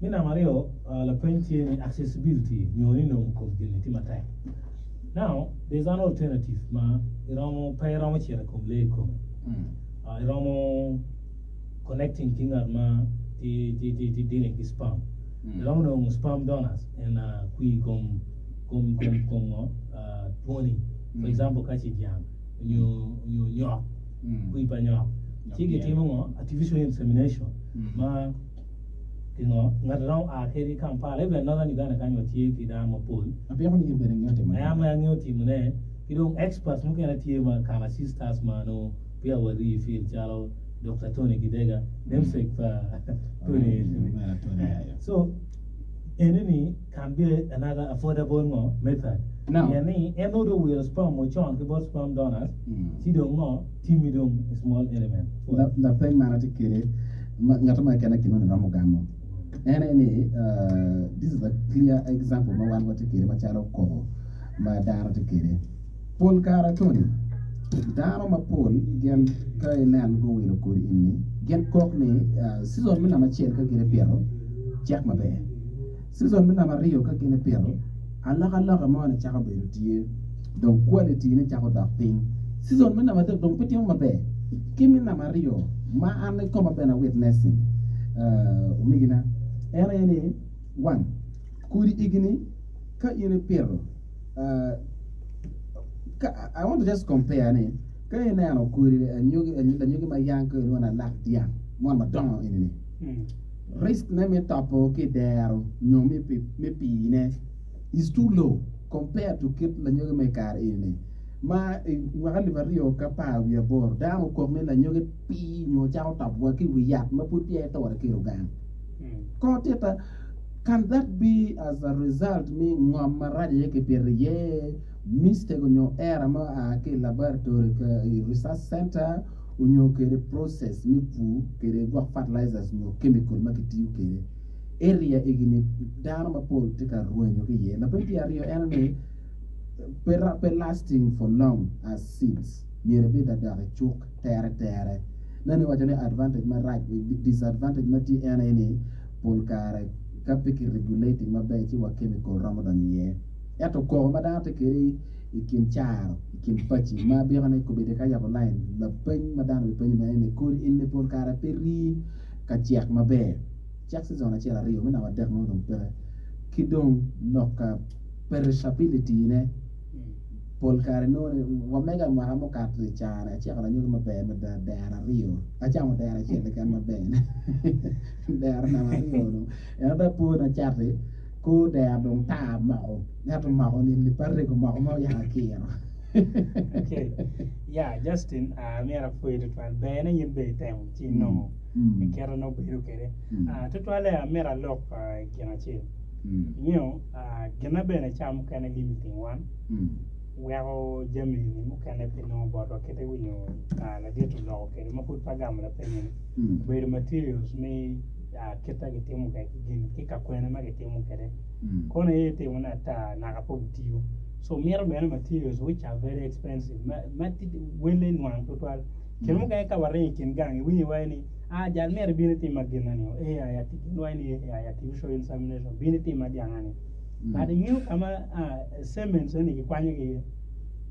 Me namba aryo, lapeny tye ni accessibility nyo ni nongo kom gin-ni tye matek. Now, there's an alternative ma iromo pe iromo cito i kom lee kikome. Iromo connecting ki ngat ma tye dealing ki sperm. Iromo nongo sperm donors and kwir kom kom kom kom ngo twoni. For example ka ce dyang nyo nyo nyok, kwir pa nyok. Ci gitimo ngo artificial insemination ma Pingo ngat romo a kedi i Kampala, even Northern Uganda kany watye ki dano mapol. Abyeko ni in bene ingeyo timone. An bene angeyo timone. Ki dong experts mukene tye ma can assist us ma nongo peya warii i field calo Dokta Tony Kidega, namesake pa Tony. So eni ni can be another affordable ngo method. Now. Pien ni en nongo dong owiro sperm mo con ki bot sperm donors ci dong ngo Timmy dong a small element. Lapeny man atye kwede ma ngat mo keken i kinwa romo gamo en aye ni this is a clear example ma wan watye kwede macalo koko. ma dano tye kwede. Pol kare Tony, dano mapol gin ka inen guwilo kodi eni, gin kok ni season me namba acel ka gin ipito cek maber, season me namba aryo ka gin ipito alokaloka mo ni cako bedo tye dong quality ne cako dok piny, season me namba adek dong pe timo maber ki me namba aryo ma an kikoma bene a witnessing omegina en aye ni one kodi egini ka in ipito I want to just compare ni ka ineno kodi anyogi lanyogi ma yang ka ilwongo ni alak dyang mon madongo eni ni risk ne me topo ki dero nyo me pii ne is too low compare to kit lanyogi ma i kare eni ni ma i mwaka alip aryo ki apar wiye aboro dano okok ni lanyogi pii nyo cako topo wa ki i wi yat ma pud peya iture ki i ruganga Kong titta, Can that be as a result ni ngom marac aye kipito iye, mistake onyo error ma oa ki i laboratory i research center onyo kede process me pur kede gwok fertilizers nyo chemical ma kitiyo kede? Area egi ni dano mapol tye ka rwenyo ki iye. Lapeny tye aryo en ni pe lasting for long as seeds myero ibed adok i cuk tere tere. Neno iwaco ni advantage marac disadvantage ma tye en aye ni pol kare ka pe ki regulating maber ci wa chemical romo donyo iye. Ento koko ma dano tye kwede i kin caro, i kin paci ma biko ni kobedo ka yabo line lapeny ma dano bipenyo bene ni kodi eni pol kare pe rii ka cek maber. Cek season acel aryo me namba adek nongo dong peke ki dong lok ka perishability ne. Pol kare nongo ni wamega i mwaka mukato i caa-ni aceko lanyogi maber mada dero aryo acamo dero acel keken maber dero namba aryo dong ento dong apo ni acati kor dero dong tar moko ento moko ni pe arego moko ma yaka akiro. Okay. Yeah, Justin, uh, myero apwoyi tutwal. Ber ni in bene itemo ci inongo Mm. i kite nongo bedo kwede. Mm. Ah, tutwalle amito alok ah, i gin acel. Mm. Ingeyo, ah, gin ma bene ca mukene limiting wan Mm. weko jami ni mukene pe nongo botwa kit iwinyo ah, ladit oloko kwede ma pud pe agamo lapenye ni Mm. obedo materials me ah, kit ma gitimo kwede ki gin ki ka kwene ma gitimo kwede Mm. kono aye itimo ne ata naka pe obitiyo so mito bene materials which are very expensive ma, ma wele nwang tutwal kine mukene ka waringo i kin gang iwinyo iwaco ni Ah jal myero ibin itimma gin ni o AI gin waco ni AI artificial insemination bin itimma dyanga ni but ingeyo ka ma semens eni kikwanyo ki iye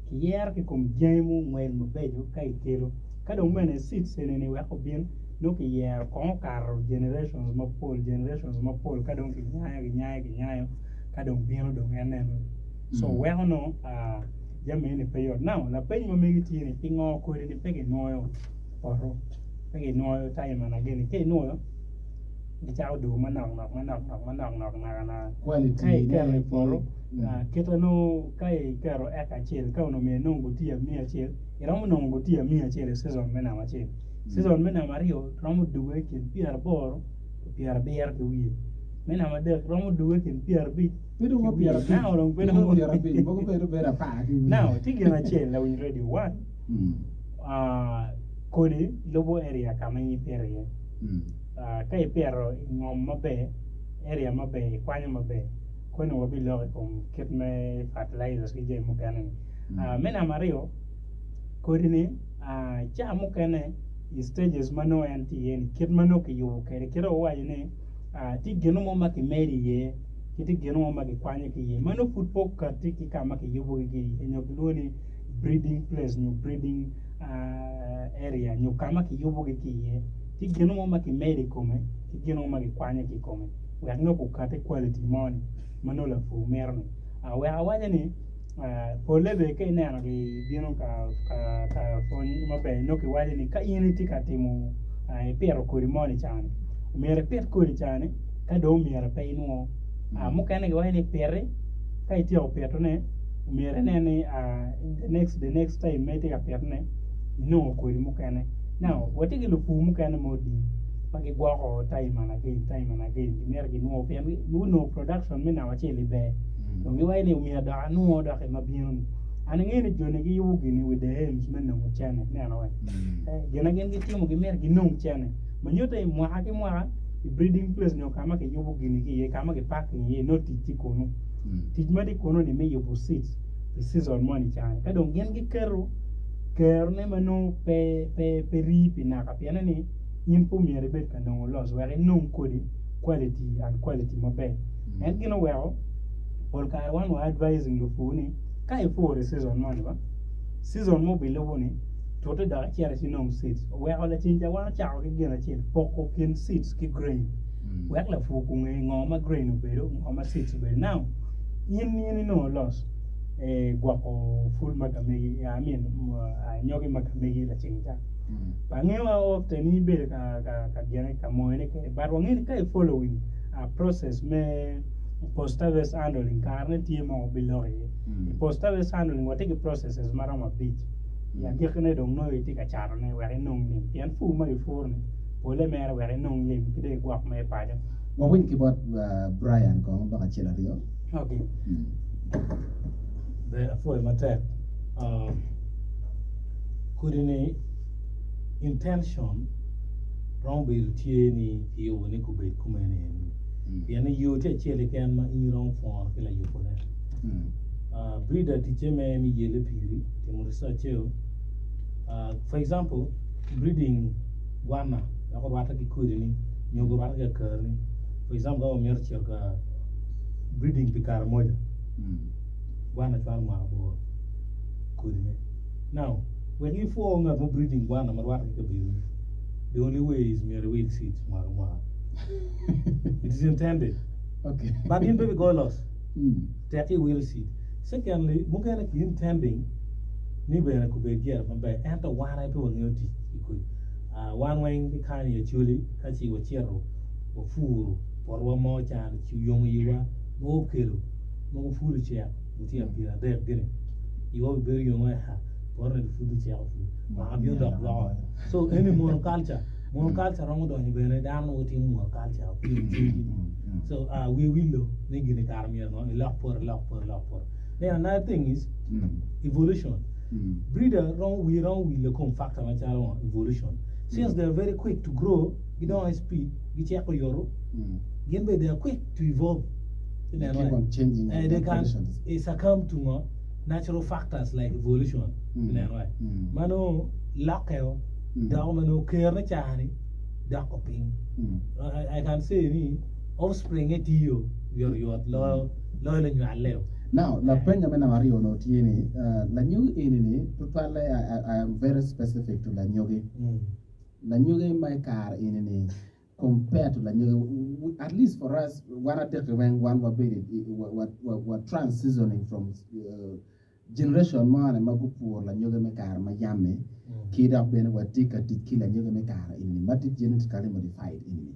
kiyero ki kom dyangi mungwel mabeco ka kikelo ka dong bene seeds eni ni wek obin nongo kiyero kong okato generations mapol generations mapol ka dong kinyayo kinyayo kinyayo ka dong bino dong en eno so weko nongo jami eni pe yot now lapeny ma megi tye ni pingo kodi ni pe kinwoyo poto pe kinwoyo time and again ka inwoyo gicako dwogo manok nok manok nok manok nok naka naka Quality ka iketo ne i poto mm. ah, kite nongo ka iketo eka acel ka onongo myero inong gutiya miya acel iromo nongo gutiya miya acel i season me namba acel season me namba aryo romo dugo i kin pyeraboro ki pyerabiro ki wiye me namba adek romo dugo i kin pyerabic Pe dong ki wa wiye pyerabic, now dong pe pe dong dong pyerabic, mogo bedo bedo apar ki wiye. now tye gin acel lawiny radio one Mm. ah, Kodi lubo area ka ma in ipito iye. Ka ipito i ngom maber, area maber, ikwanyo maber, koni wabiloko i kom kit me fertilizers ki jami mukene-ni. Me namba aryo, kodi-ni ca mukene i stages ma nongo en tye iye-ni, kit ma nongo kiyubo kwede, kit ma wawaco ni tye gin mo ma kimedo iye ki tye gin mo ma kikwanyo ki iye ma nongo pud pe okatti ki ka ma kiyubogi ki iye nyo kilwongo ni breeding place nyo breeding area nyo ka ma kiyubogi ki iye, tye gin mo ma kimedo i kome ki gin mo ma kikwanyo ki i kome wek nongo okati quality moni ma nongo lapur mito-ni. Wek awace ni polle bene ka ineno gibino ka pwony maber nongo kiwaco ni ka in itye ka timo ipito kodi moni cani omyero ipit kodi cani ka dong omyero pe inwo mukene giwaco ni piti ka ityeko pitone omyero inen ni the next the next time ma itye ka pitone inongo kodi mukene. Now watye ki lupur mukene ma odi ma gigwoko time and again time and again gimito ginwo pien gunongo production me namba acel-li ber dong giwaco ni omyero dok anwo dok i ma bino-ni. An angeyo ni joni giyubo gini with the aims me nongo cene ineno wee gin ma gin gitimo gimito ginong cene ma nyuto ni mwaka ki mwaka i breeding place nyo ka ma kiyubo gini ki iye ka ma ki parking iye nongo tic tye kunu. Tic ma tye kunu-ni me yubo seeds. Pi season moni cani ka dong gin giketo kerone ma nongo pe pe pe rii pi naka pienne ni in pe omyero ibed ka nongo loss wek inong kodi quality and quality maber. En gin oweko pol kare wan wa advising lupur ni ka ipuro i season moni ba season ma obilubo ni tute dok icit ci inong seeds oweko laceng ca wan ocako ki gin acel poko kin seeds ki grain wek lapur kunge ngo ma grain obedo ngo ma seeds obedo now In in inongo loss e gwoko pul ma ka megi I mean anyogi ma ka megi laceng ca. Pe angeyo how often in ibedo ka ka ka gine ka moyone kwede but wangeyo ni ka i following process me post harvest handling kare ne tye ma wabiloko iye. I post harvest handling watye ki processes maromo abic i agikine dong nongo itye ka cato ne wek inong lim pien pur ma kipuro ni pole mere wek inong lim ki dong igwok mere paco. Wawiny ki bot Brian kong lok acel aryo. Okay. Ber apwoyo matek. Kodi ni intention romo bedo tye ni kiyubo ni kubed kumene eni. Pien ni yo tye acel keken ma in iromo pwono ki layubone. Breeder ticce me me yele piri, timo research-ceo. For example, breeding gwana wek orwatte ki kodini nyo gurwatte ki akarani. For example, ka wamito cito ka breeding pi karamoja, gwana cwalo mwaka aboro kodine. Now, wek ipwo ngat mo breeding gwana ma rwatte ki kabedoni, the only way is myero iwil seeds mwaka ki mwaka. It is intended. Okay. But in pe bigoyo loss. Tek iwilo seed. Secondly, mukene ki intending ni bene kubed gire maber ento wan aye pe wangeyo tic ki kodi. Wan weng ki kany i Acholi ka ci wacito wapuro potwa mo can ci oyomo iwa mogo okelo mogo pud ocek gutiya pyeradek gini iwa obibedo yom aye ha poto ni pud oceko pud mwaka bino dok dwoko so eni monoculture monoculture romo donyo bene dano mogo timo monoculture opiyo cwinygi so wi willo ni gini kara myero ngo ilok poto ilok poto ilok poto then another thing is evolution Breeder romo wiye romo wilo i kom factor macalo ngo? Evolution. Since they are very quick to grow, gidongo i speed, giceko yoto, gin bene they are quick to evolve. They Ineno keep eh? on changing Eh, their they can conditions. eh, succumb to ngo? Natural factors like evolution. Ineno eh? Ma nongo lokkeo, doko ma nongo kerone cani doko piny. I, I can say ni offspring-ge tiyo oyotoyot loyo loyo lunywalleo. Now, lapenya me namba aryo onongo tye ni, lanyogi eni ni, tutwalle I am very specific to lanyogi. Lanyogi ma i kare eni ni compare to lanyogi, at least for us, wan adek-ki weng wan wabedo i, wa trans seasoning from Generation moni ma gupuro lanyogi me kare ma yam-mi, ki dok bene watye ka tic ki lanyogi me kare eni ma tye genetically modified eni-ni.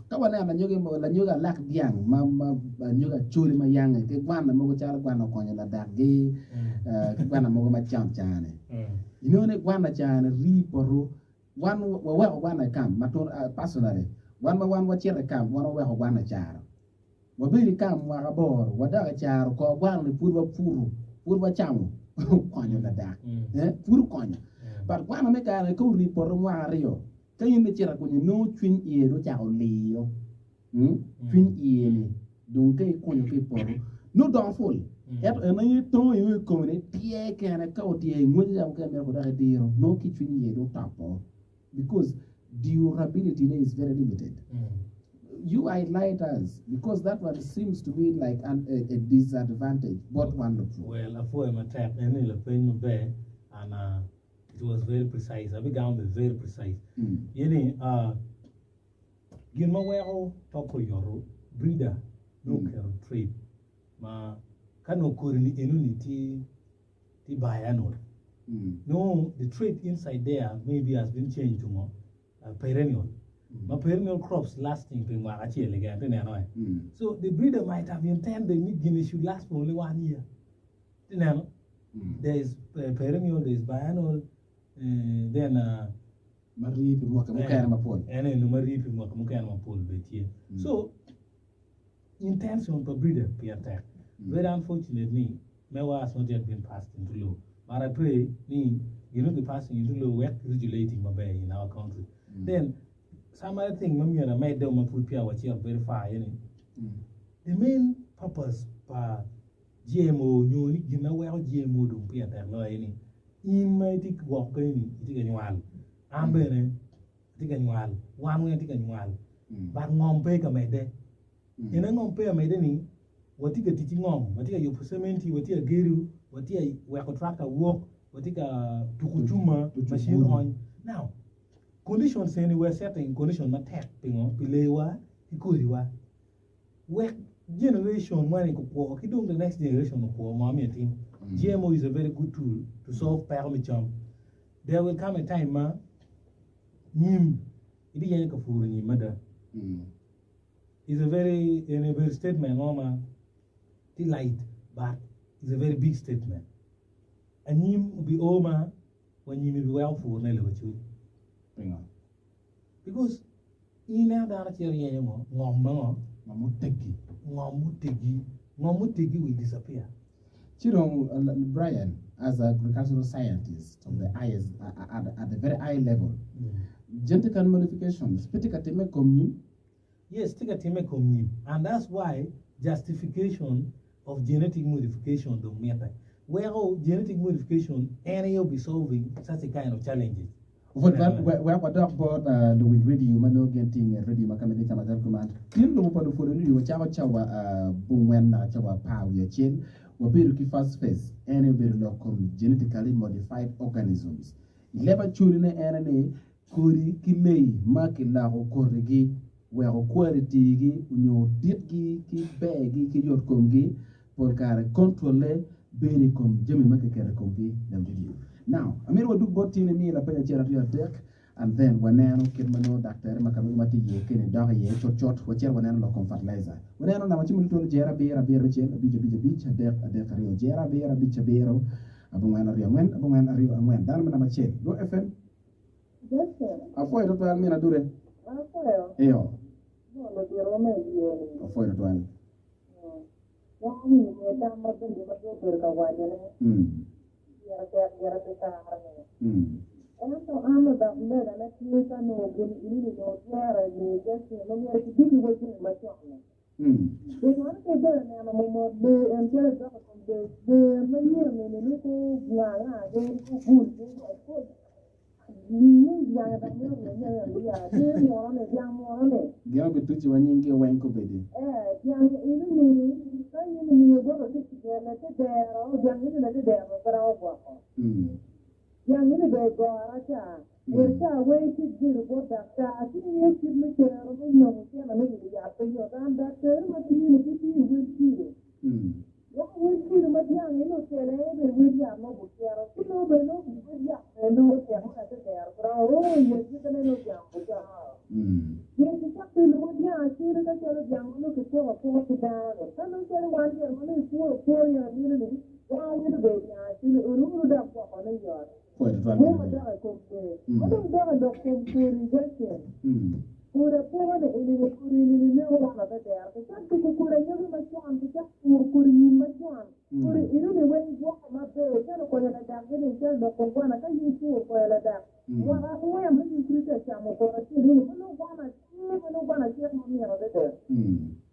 Ka waneno lanyogi mogo, lanyogi alak dyang ma ma anyogi acholi ma yange ki gwana mogo calo gwana okonyo ladakgi ki gwana mogo macon ca-ni, inongo ni gwana ca-ni rii poto. Wan waweko gwana i camp ma tun personally wan ma wan wacito i camp wan waweko gwana i caro. Wabedo i kam mwaka aboro, wadok i caro kor gwano-ni pud waputo, pud wacamo, okonyo ladak, eh, pud okonyo. But gwano me kare-ni ka ori i poto mwaka aryo, ka in icito akwenya inongo cwiny iye dong ocako liyo, mm, cwiny iye-ni dong ka ikunyo ki i poto nongo odongo pul. Ento en aye tongo i kome ni tye kene, ka otye ngwece ca mukene mito kudok idiro, nongo ki cwiny iye dong otopo because durability ne is very limited. You highlight us because that one seems to be like an, a, a disadvantage bot wan lupur. Well, apwoyo matek en ni lapeny maber and uh, it was very precise. Abigamo be very precise. Yeni uh, gin ma weko toko yoto breeder nongo oketo trait ma ka nongo kodi ni enoni ti ti biannual. Nongo the trait inside there maybe has been changed to ngo perennial ma perennial crops lasting pi mwaka acel keken ite neno eh so the breeder might have intended ni gini should last for only one year ite neno there is perennial there is biannual then Ma rii pi mwaki mukene mapol. En eno ma rii pi mwaki mukene mapol bene tye so intention pa breeder pire tek very unfortunate ni Mewa has not yet been passed into law but I pray ni gin obi passing into law wek regulating maber in our country. Then some other thing ma myero amedde ma pud peya wacito very far aye ni the main purpose pa. GMO nyo ni gin ma weko GMO dong pire tek loyo aye ni in ma itye woko keni itye ka nywal, an bene atye ka nywal, wan weng atye ka nywal but ngom pe ka medde. Ene ngom pe ka medde ni watye ka tic ki ngom, watye ka yubo cementi, watye ka gedo, watye ka weko tractor wok, watye ka tuko cuma, macin ony. Now, conditions eni we are setting condition matek pingo? Pi leewa ki kodiwa. Wek generation moni gukwo ki dong the next generation okwo ngo myero itim? GMO is a very good tool to solve peko me cam. There will come a time ma nyim ibiyenyo ka puro nyim mada. Is a very en a very statement mo ma tye light but is a very big statement. Anyim obi o ma wa nyim ibiweko pur ne lobo cwiny. Pingo? Because in ineno dano cito yenyo ngo? Ngom ma ngo? Ngom muteggi. Ngom muteggi. Ngom muteggi will disappear. Ci dong Brian as a agricultural scientist of the highest at, at the very high level, genetic modifications pe tye ka timme i kom nyim? Yes, tye ka timme i kom nyim and that's why justification of genetic modification dong mitte. Weko genetic modification en aye obi solving such a kind of challenges. Pwod wek wadok bot luwiny redio ma nongo gin tye i nget redio ma ka mege camo calo kuman. Tin lubo pa lupwod redio wacako cawa abongwen naka cawa apar wiye acel. Wabedo ki first phase, en aye obedo lok kom genetically modified organisms. I leb acholi ne en aye ni kodi ki leyi ma kiloko kotigi weko quality gi onyo ditgi ki bergi ki yot komgi Pol kare kontrolle bedo i kom jami ma kiketo i komgi lamdidi. Now, amito wadug bot tin imiye lapeny acel aryo adek and then waneno kit ma nongo daktari ma kamego ma tye iye keni dok iye cutcut wacito waneno lok kom fertilizer. Waneno namba cim tutwal jero abiro abiro abicel abic abic abic adek adek aryo jero abiro abic abiro abongwen aryo angwen abongwen aryo angwen dano me namba acel Go FM. Apwoyo tutwal min adure. Eyo. Apwoyo tutwal. Dok awinyo bene tam mabeco ma jo obedo ka wacone, Pire tek gire pi kare-ni. Ento an odok legana tye ka nongo gin eni onongo twere i nge Justin ma myero kidiki wa jami macon-ni. Pingo an pe ibedo neno mumot lee en calo idok i kom lee lee manyen eni ni ko nganga gi ko gul gi ko Gin obituci wa nyinggi weng kobedi. Wek wel kidi ma dyang eni ocele aye bed wel yat ma obucito, ci nongo bene nongo wel yat bene nongo ocek ma later dero romo romo i yec kite nongo dyang obucoro. Myero kicak pilo wa dyang acoli ka calo dyang ma nongo kipoko apoka ki dano ni. Ka nongo calo wan gire ma nongo ipuro apura in amino ni wan wilo bene dyang acoli olu olu dok gwoko ne yot. Mo ma dok i kom lee. Ma dong dok i lok kom kodi Justin. Kodi apoka ni eni ni kodi eni ni neko wan ate dero. Kicak tuku kodi anyogi macon, kicak puro kodi nyim macon. Kodi eno ni weng gwoko maber calo konyo ladak gi ni calo lok kom gwana ka in ipuro konyo ladak mwaka angwen ma in pud itye ka camo kodi acel eni ma nongo gwana tye ma nongo gwana cek ma mit adada.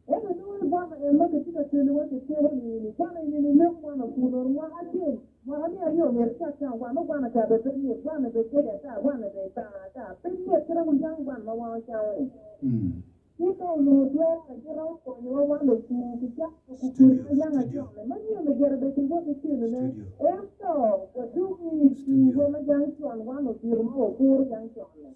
Ento nongo ni gwana en ma kitye ka kelo wa kipoko ni ni gwana eni ni neko wan opur mwaka acel Mwaka me aryo myero icak camo gwana, nongo gwana ca bene pe mit, gwana bene kec ata, gwana bene tang ata, pe mit kit ma wuyang gwana ma wan wacamo ni. Ci ka onongo twere, giromo konyowa wan lupur ki cak tuku kodi ma yang acon-ni, ma nyen gire bene kiwot ki kelone, ento wadong i purwa ma yang con wan odito ma wapuro yang con-ni.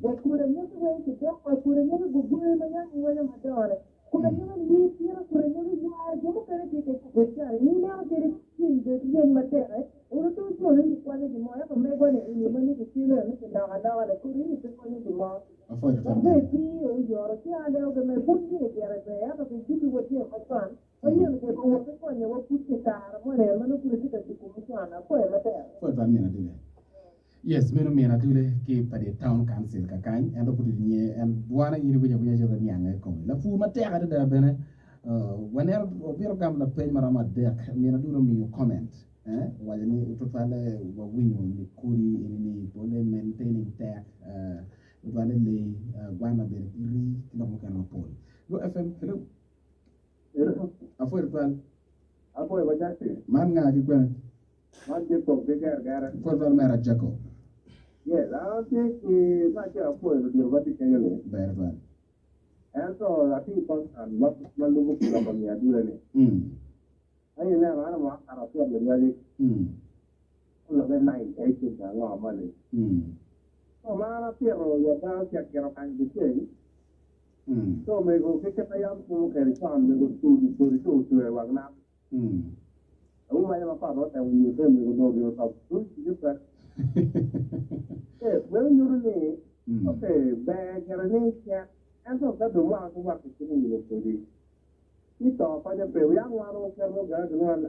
Wa kodi anyogi weng kidoko, wa kodi anyogi gugwe ma yang giwenyo madongo-ni, Kun anyogi ni tira, kun anyogi yware, jo mukene tye ki kubed calo ni ineno kadi ceng bed ryeny matek, olo to joni ni kwanyo gin mo, ento megwa ni eni ma ni kikelo ni kiloko aloka ni kodi ni pe konyo gin mo. Dok bene pii oyoro ci aleo gi me pud gire gire ber ento ki juki wa tyen macon ma nyen gire owot ki konyo wa pud pi kare moni en ma nongo pud itye ka juko macon. Apwoyo matek. Pwoyo twal min adule. Yes meno min adule ki pa dye town council kakany ento pud inye en dwane in iwinyo awinya calo niange i kome lapur matek adada bene waneno wabito gamo lapeny maromo adek min adule omiyo comment owaco ni tutwalle wawinyo ni kodi eni ni pole maintaining tek tutwalle lee gwana bene ki rii ki lok mukene mapol. Go FM hello. Apwoyo tutwal. Apwoyo ba Justin. Man nga ki kwene? Man Jacob ki Gergere. Pwod twal mera Jacob. Yes, an atye ki me acel apwoyo ludito ma tye kenyo ni. Ber twal. Ento atye ki concern ma ma lubo ki loko nge adule ni. Ka ineno an amako kato apito lunywali. Oloke nine acre ango moni. So ma an apito ya dano cek gito kany giceng. So omego ki kit ma yam timo kwede con mego otudo kodi ci otweyo i wang nam. Auma aye ma kot otemo nyute omego onongo gin otop duc ki pe. Yes, meno nyuto ni ok ber gire ni cek ento ka dong mwaka ki mwaka kiciko yubo kodi ci to konyo pe. Yam wan waketo gin ma kilwongo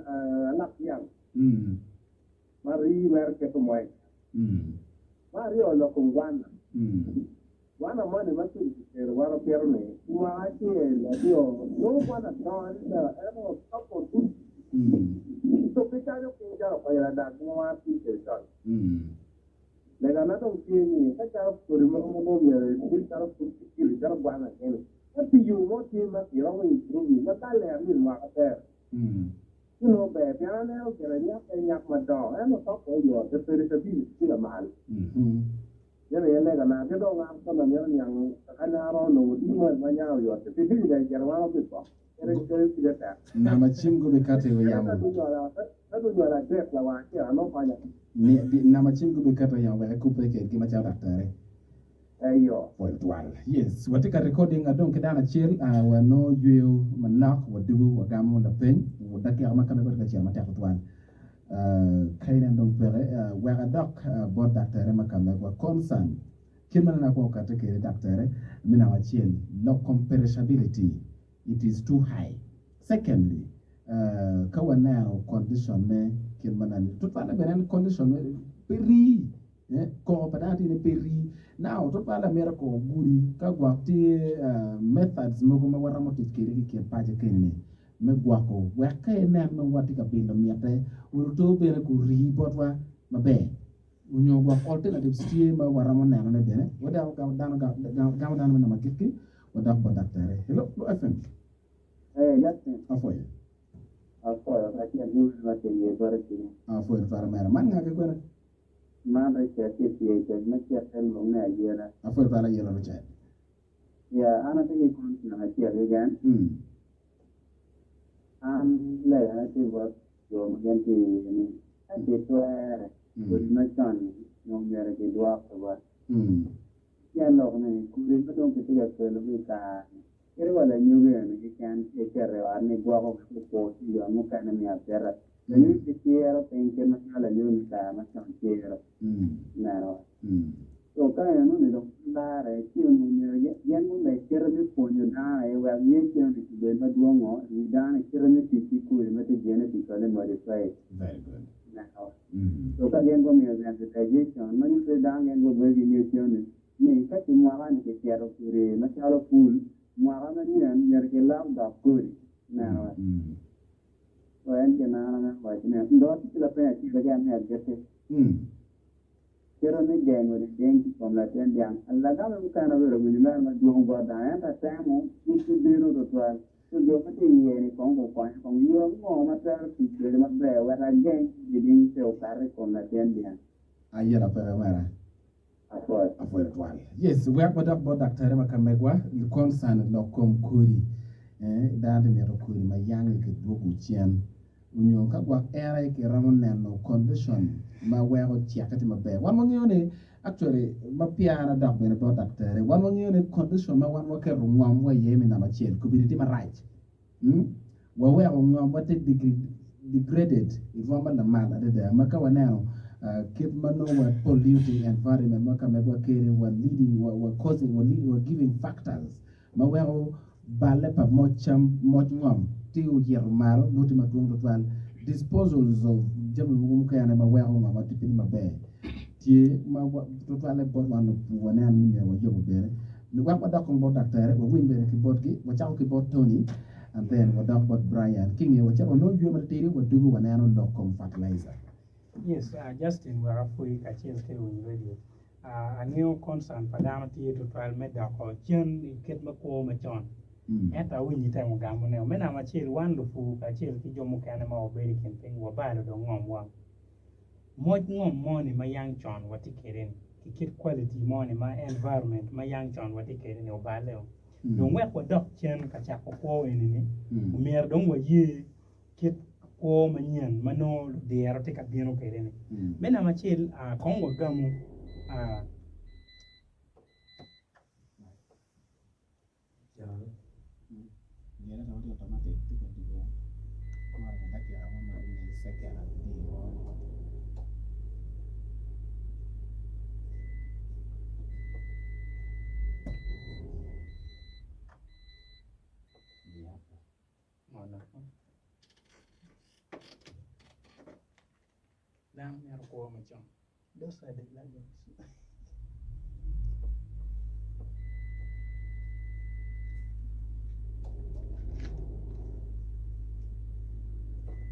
alak dyang ma rii mere keto mwec. Ma aryo lok kom gwana. Gwana moni ma ceng kikelo wan opito ni i mwaka acel aryo nongo gwana dongo adada ento topo ducu co pe caco piny calo okonyo ladak ma wan tye kwede con. Legana dong tye ni ka calo kodi mogo ma nongo myero ipit calo pud ki kilo calo gwana gini ka pi yo mo tye ma kiromo improve ma ka ler ni mwaka ber ci nongo ber pien aneno gire nyak en nyak madongo ento topo oyot pe perishability tye lamal. Meno aye legana, ki dong an kono amito niang kaka nya aromo nongo dii moni ma nya oyot-ti, pi ducu dong icito wan wabipok kadi kadi pire tek. Nama cim gubikato i wi Kadi yamo. ka gunywala ka gunywala adek lawang acel anongo konya. Ni, bi, nama cim gubikato i yamo wek ikubbe kedgi macalo daktari. Eyo. Pol twal. Yes, watye ka recording adong ki dano acel, ah, wanongo yweyo manok, wadugo wagamo lapeny, dakika ma kame bot kacel matek tutwal. Ka inen dong peke, wek adok bot daktere ma ka megwa. Concern, Kit ma nene akwongo kati kwede daktere, me namba acel, lok kom perishability, it is too high. Secondly, ka waneno condition ne kit ma nene, tutwalle bene en condition me pe rii, koko pa dano tye ni pe rii. Now, tutwalle amito koko gudi ka gwok tye methods mogo ma waromo tic kwede ki kin paco keni-ni. me gwoko wek ka inen nongo watye ka bilo mitte oruto bene gurii botwa maber onyo gwok alternatives tye ma waromo neno ne bene wadako gamo dano gamo dano me namba agikki wadok bot daktari. Hello, Lu FM. Ee, Justin. Apwoyo. Apwoyo kacel ki wer ma tye boti cwinyi. Apwoyo tutwal omera. Man nga ki kwene? Man Richard tye pye coc me cik lwong me ayela. Apwoyo tutwal ayela Richard. Ya, an atye ki concern acel keken. An legana tye bot jo ma gin tye iye ni ka kitwere kodi macon-ni nongo myero kidwok wa. Tyen lok ni kodi ma dong kitye ka kelogi i kare-ni kadi wa lanyugi eni keken ka iketo i ot ni gwoko wek opor ci jo mukene miyo apita. Lanyugi pe ciro piny kit macalo lanyugi me kare macon ciro. Ineno? So ka enoni dong pe larre, ci onongo myero gin gumed kite me pwonyo dano aye wek ngec enoni obed madwongo i wi dano i kite me tic ki kodi ma tye genetically modified. Very good. Ineno? So ka gin gumiyo sensitization ma nyuto ni dano gin gubedo ki ngec enoni ni ka ci mwaka-ni kicito kodi macalo pul, mwaka manyen myero kilok dok kodi. Ineno? So en gin ma an amito waco ni dong atye ki lapeny acel keken me agikki. Kite me gengo diding ki i kom latin dyang. Lagame mukene obedo winyo mere madwong bot dano ento atemo pud pe bino tutwal. So jo ma tye iye ni kong gukonya kong yo ango ma twero tic kwede maber wek ageng diding pe okat i kom latin dyang. Ayela peke omera. Apwoyo. Apwoyo twal. Yes, wek wadok bot daktari ma ka megwa concern lok kom kodi. Eh, dano tye mito kodi ma yange ki dwogo cen. Onyo ka gwok en aye kiromo neno condition ma weko cekke tye maber. Wan wangeyo ni actually ma peya an adok bene bot daktari, wan wangeyo ni condition ma wan waketo ngomwa iye me namba acel kobedo tye marac. Waweko ngomwa tye degraded i rwom ma lamal adada ma ka waneno kit ma nongo wa polluting environment ma ka megwa kede wa leading wa causing wa leading wa giving factors ma weko balle pa moc cam moc ngom tye ocito malo nongo tye madwong tutwal disposals of jami mogo mukene ma weko ngomwa tye pe tye maber tye ma tutwalle bot wan lupur waneno ni myero wayubu bene wek wadok kong bot daktere wawiny bene ki botgi wacako ki bot Tony and then wadok bot Brian ki nge wacito wanongo yweyo matitidi wadugo waneno lok kom fertilizer. Yes, Justin wek apwoyi kacel ki luwiny radio. Angeyo concern pa dano tye tutwal me doko cen i kit me kwo macon. Ento awinyo itemo gamone. Me namba acel, wan lupur kacel ki jo mukene ma wabedo i kin piny wabalo dong ngomwa. Moc ngom moni ma yang con watye kwede-ni ki kit quality moni ma environment ma yang con watye kwede-ni oballe-o. Dong wek wadok cen ka cako kwo eni-ni, omyero dong waye kit kwo manyen ma nongo ludiro tye ka bino kwede-ni. Me namba acel, kong wagamu. Dano mito kwo macon.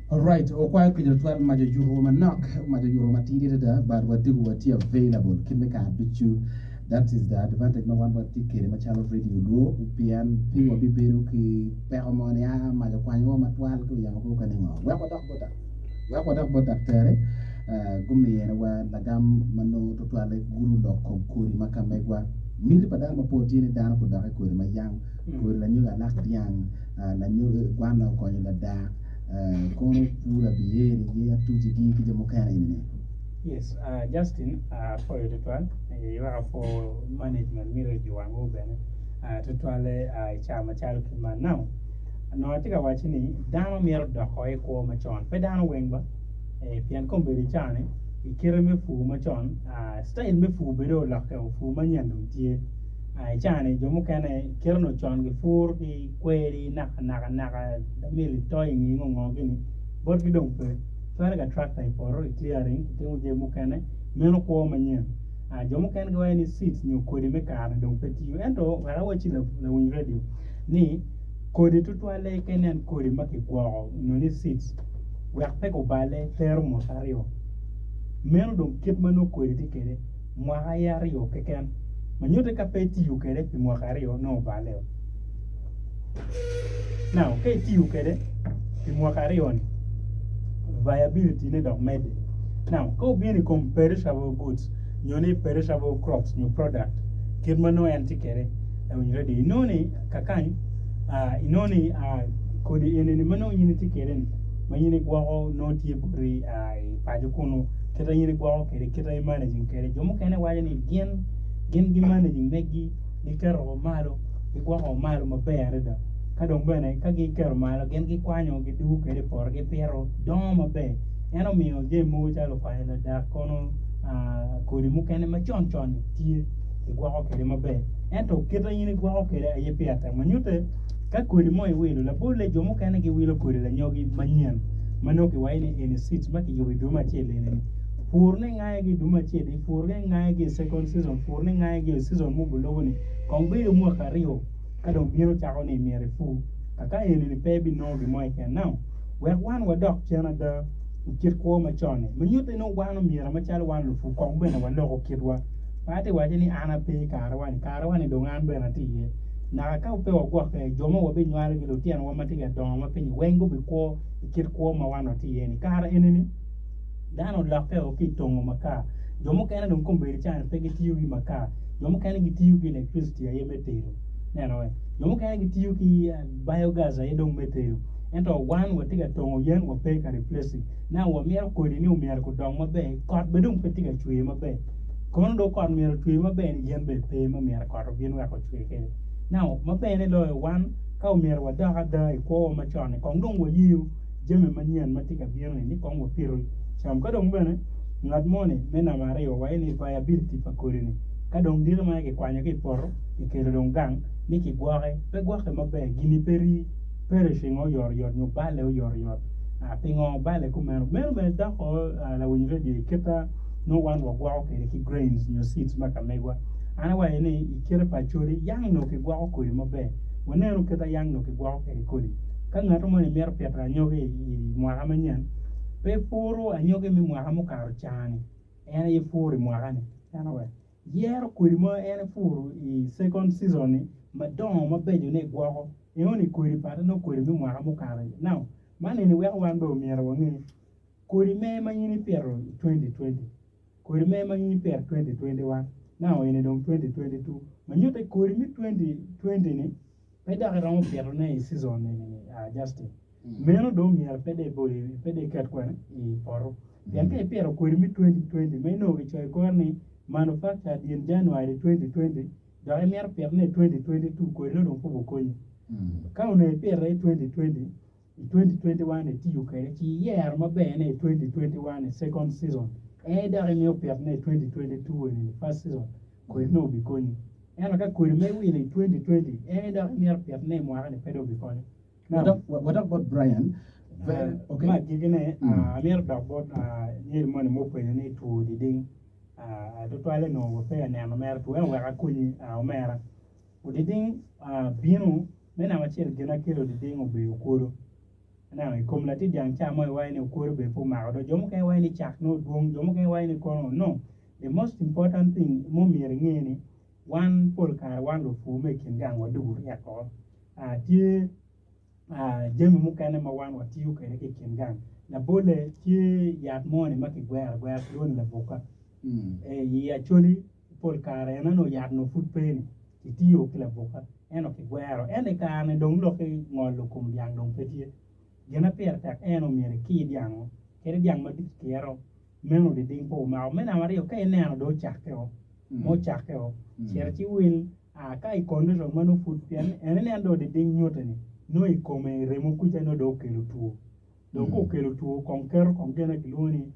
Alright, okwayo kica tutwal maco yuto manok, maco yuto matidi adada, but wadiko watye available kit me kare ducu. That is the advantage ma wan watye kwede macalo radio luo pien pe wabibedo ki peko mo ni aa mac okwanyowa matwal ki oyamo kor ka ningo. Wek wadok bot Wek wadok bot daktere, guminiwa lagam ma nongo tutwalle gudo lok kom kodi ma ka megwa. Miti pa dano mapol tye ni dano gudok i kodi ma yang, kodi lanyogi alak dyang, lanyogi gwana okonyo ladak, kono pur abiyeri ki atucigi ki jo mukene eni-ni. Yes, Justin, apwoyo tutwal, iweko apwo management me radio wangwu bene, tutwalle i cawa macalo kit man. Now, Onongo atye ka wacci ni dano mito doko i kwo macon, pe dano weng ba, pien kombeddi i caa-ni i kite me pur macon, citail me pur bene olokke o, pur manyen dong tye. I caa-ni jo mukene kite onongo con gipuro ki kweri naka naka naka lamil itoyo i nge ngo ngo gini, botgi dong pe. Cwalo ka tractor i poto i clearing kitimo jami mukene, meno kwo manyen. Jo mukene giwaco ni seeds nyo kodi me kare-ni dong pe tiyo, ento wek awacci lawiny radio ni, Kodi tutwalle ka inen kodi ma kigwoko nyo ni seeds wek pe guballe tero mwaka aryo. Meno dong kit ma nongo kodi tye kwede, mwaka aye aryo keken. Ma nyutte ka pe itiyo kwede pi mwaka aryo nongo oballe. Now ka itiyo kwede pi mwaka aryo ni viability ne dok medde. Now ka obino i kom perishable goods nyo ni perishable crops nyo product kit ma nongo en tye kwede lawiny radio inongo ni Kakany, inongo ni kodi eni ma nongo in itye kwede ni ma in igwoko nongo tye boti i paco kunu kit ma in igwoko kwede kit ma i managing kwede jo mukene waco ni gin gin gi managing megi giketo malo gigwoko malo maber adada ka dong bene ka giketo malo gin gikwanyo gidwogo kwede i poto gipito dongo maber en omiyo jami mogo calo okwanyo ladak kono kodi mukene macon con-ni tye kigwoko kwede maber. Ento kit ma in igwoko kwede aye pire tek. Ma nyutte, ka kodi mo iwilo, labolle jo mukene giwilo kodi lanyogi manyen ma nongo kiwaco ni eni seeds ma kiyubo i dwe me acel eni-ni. Purone ngayogi i dwe me acel-li, purone ngayogi i second season, purone ngayogi i season mubulubo-ni. Kong bedo mwaka aryo ka dong bino cako ni myero ipur. Kaka eni-ni pe ibinongo gin mo keken. Now, wek wan wadok cen ada i kit kwo macon-ni, ma nyutte ni wan omyero macalo wan lupur kong bene waloko kitwa. Pe atye ka wacci ni an ape i karewa-ni, karewa-ni dong an bene atye iye. Naka ka pe wagwokke, jo ma wabinywalogi, lutinowa ma tye ka dongo ma piny-nyi weng gubikwo i kit kwo ma wan watye iye-ni. Kare eni-ni, dano olokke o ki i tongo makar. Jo mukene dong kombeddi ca-ni pe gitiyo ki makar, jo mukene gitiyo ki electricity aye me tedo. Ineno wee? Jo mukene gitiyo ki biogas aye dong me tedo. Ento wan watye ka tongo yen wape ka replacing. Now wamito kodi ni omyero gudong maber, kot bene dong pe tye ka cwer maber. Kono dong kot myero ocwer maber ni yen bene pe ma myero kot obin wek ocwer kwede. Now, maberne loyo wan ka omyero wadok ada i kwowa macon-ni, kong dong wayeyo jami manyen ma tye ka bino-ni ni kong wapitu cam. Ka dong bene ngat moni me namba aryo waye ni viability pa kodi-ni ka dong diki ma kikwanyo ki i poto kikelo dong gang ni kigwoke, pe gwokke maber, gini pe rii, perishing oyotoyot nyo balle oyotoyot. Pingo balle kumeno? Meno bene doko lawiny redio i kita. nongo wan wagwoko kwede ki grains nyo seeds ma ka megwa. An awaco ni i kite pa Acholi, yang onongo kigwoko kodi maber. Wanenu kit ma yang onongo kigwoko kwede kodi. Ka ngat moni mito pito anyogi i mwaka manyen, pe puro anyogi me mwaka mukato ca-ni, en aye puro i mwaka-ni. Ineno wee? Yero kodi ma en epuro i second season-ni. madongo mabeco ni igwoko enoni kodi pate nongo kodi me mwaka mukato now man eni weko wan bene omyero wange kodi me ma in ipito i 2020 kodi me ma in ipito 2021 now eni dong 2022 ma nyutte kodi me 2020 ni pe dok iromo pitone i season eni Justin meno dong myero pe dong ibol pe dong iket kwene i poto pien ka ipito kodi me 2020 ma inongo kicoyo i kore ni manufactured in January 2020 dok imito pitone i 2022 kodi nongo dong pe obikonyi ka onongo ipite i 2020 i 2021 itiyo kwede ci iyero maber ni i 2021 i second season en dok imiyo pitone i 2022 eni first season kodi nongo obikonyi ento ka kodi ma iwilo i 2020 en dok imito pitone i mwaka ni pe dong obikonyo. Now, Wadok bot Brian. Very, okay. Me agikine, amito dok bot nyeri moni ma openyo ni two diding. Tutwalle onongo pe aneno mere two ento wek akonyi omera. Odiding bino me namba acel gin akelo odiding obedo okwodo. Ineno i kom latin dyang ca mo iwaco ni okwodo bene pe omako do jo mukene waco ni cak nongo dwong jo mukene waco ni kono no. The most important thing ma omyero inge ni wan pol kare wan lupur ma i kin gang wadugo ryek o. Tye jami mukene ma wan watiyo kwede ki i kin gang labolle tye yat moni ma kigwero agwera kilwongo ni labuka i Acholi pol kare en onongo yat onongo pud pe ni kitiyo ki labuka ento kigwero ento i kare-ni dong lok ki ngolo kom dyang dong pe tye gin ma pire tek en omyero ikir dyango kadi dyang madit kiro meno diding pe omako me namba aryo ka ineno dong ocakkeo ma ocakkeo cito ci wil ka i condition ma nongo pud pien en ineno dong diding nyute ni nongo i kome remo kuca nongo dong okelo two dong ka okelo two kong keto kong gin ma kilwongo ni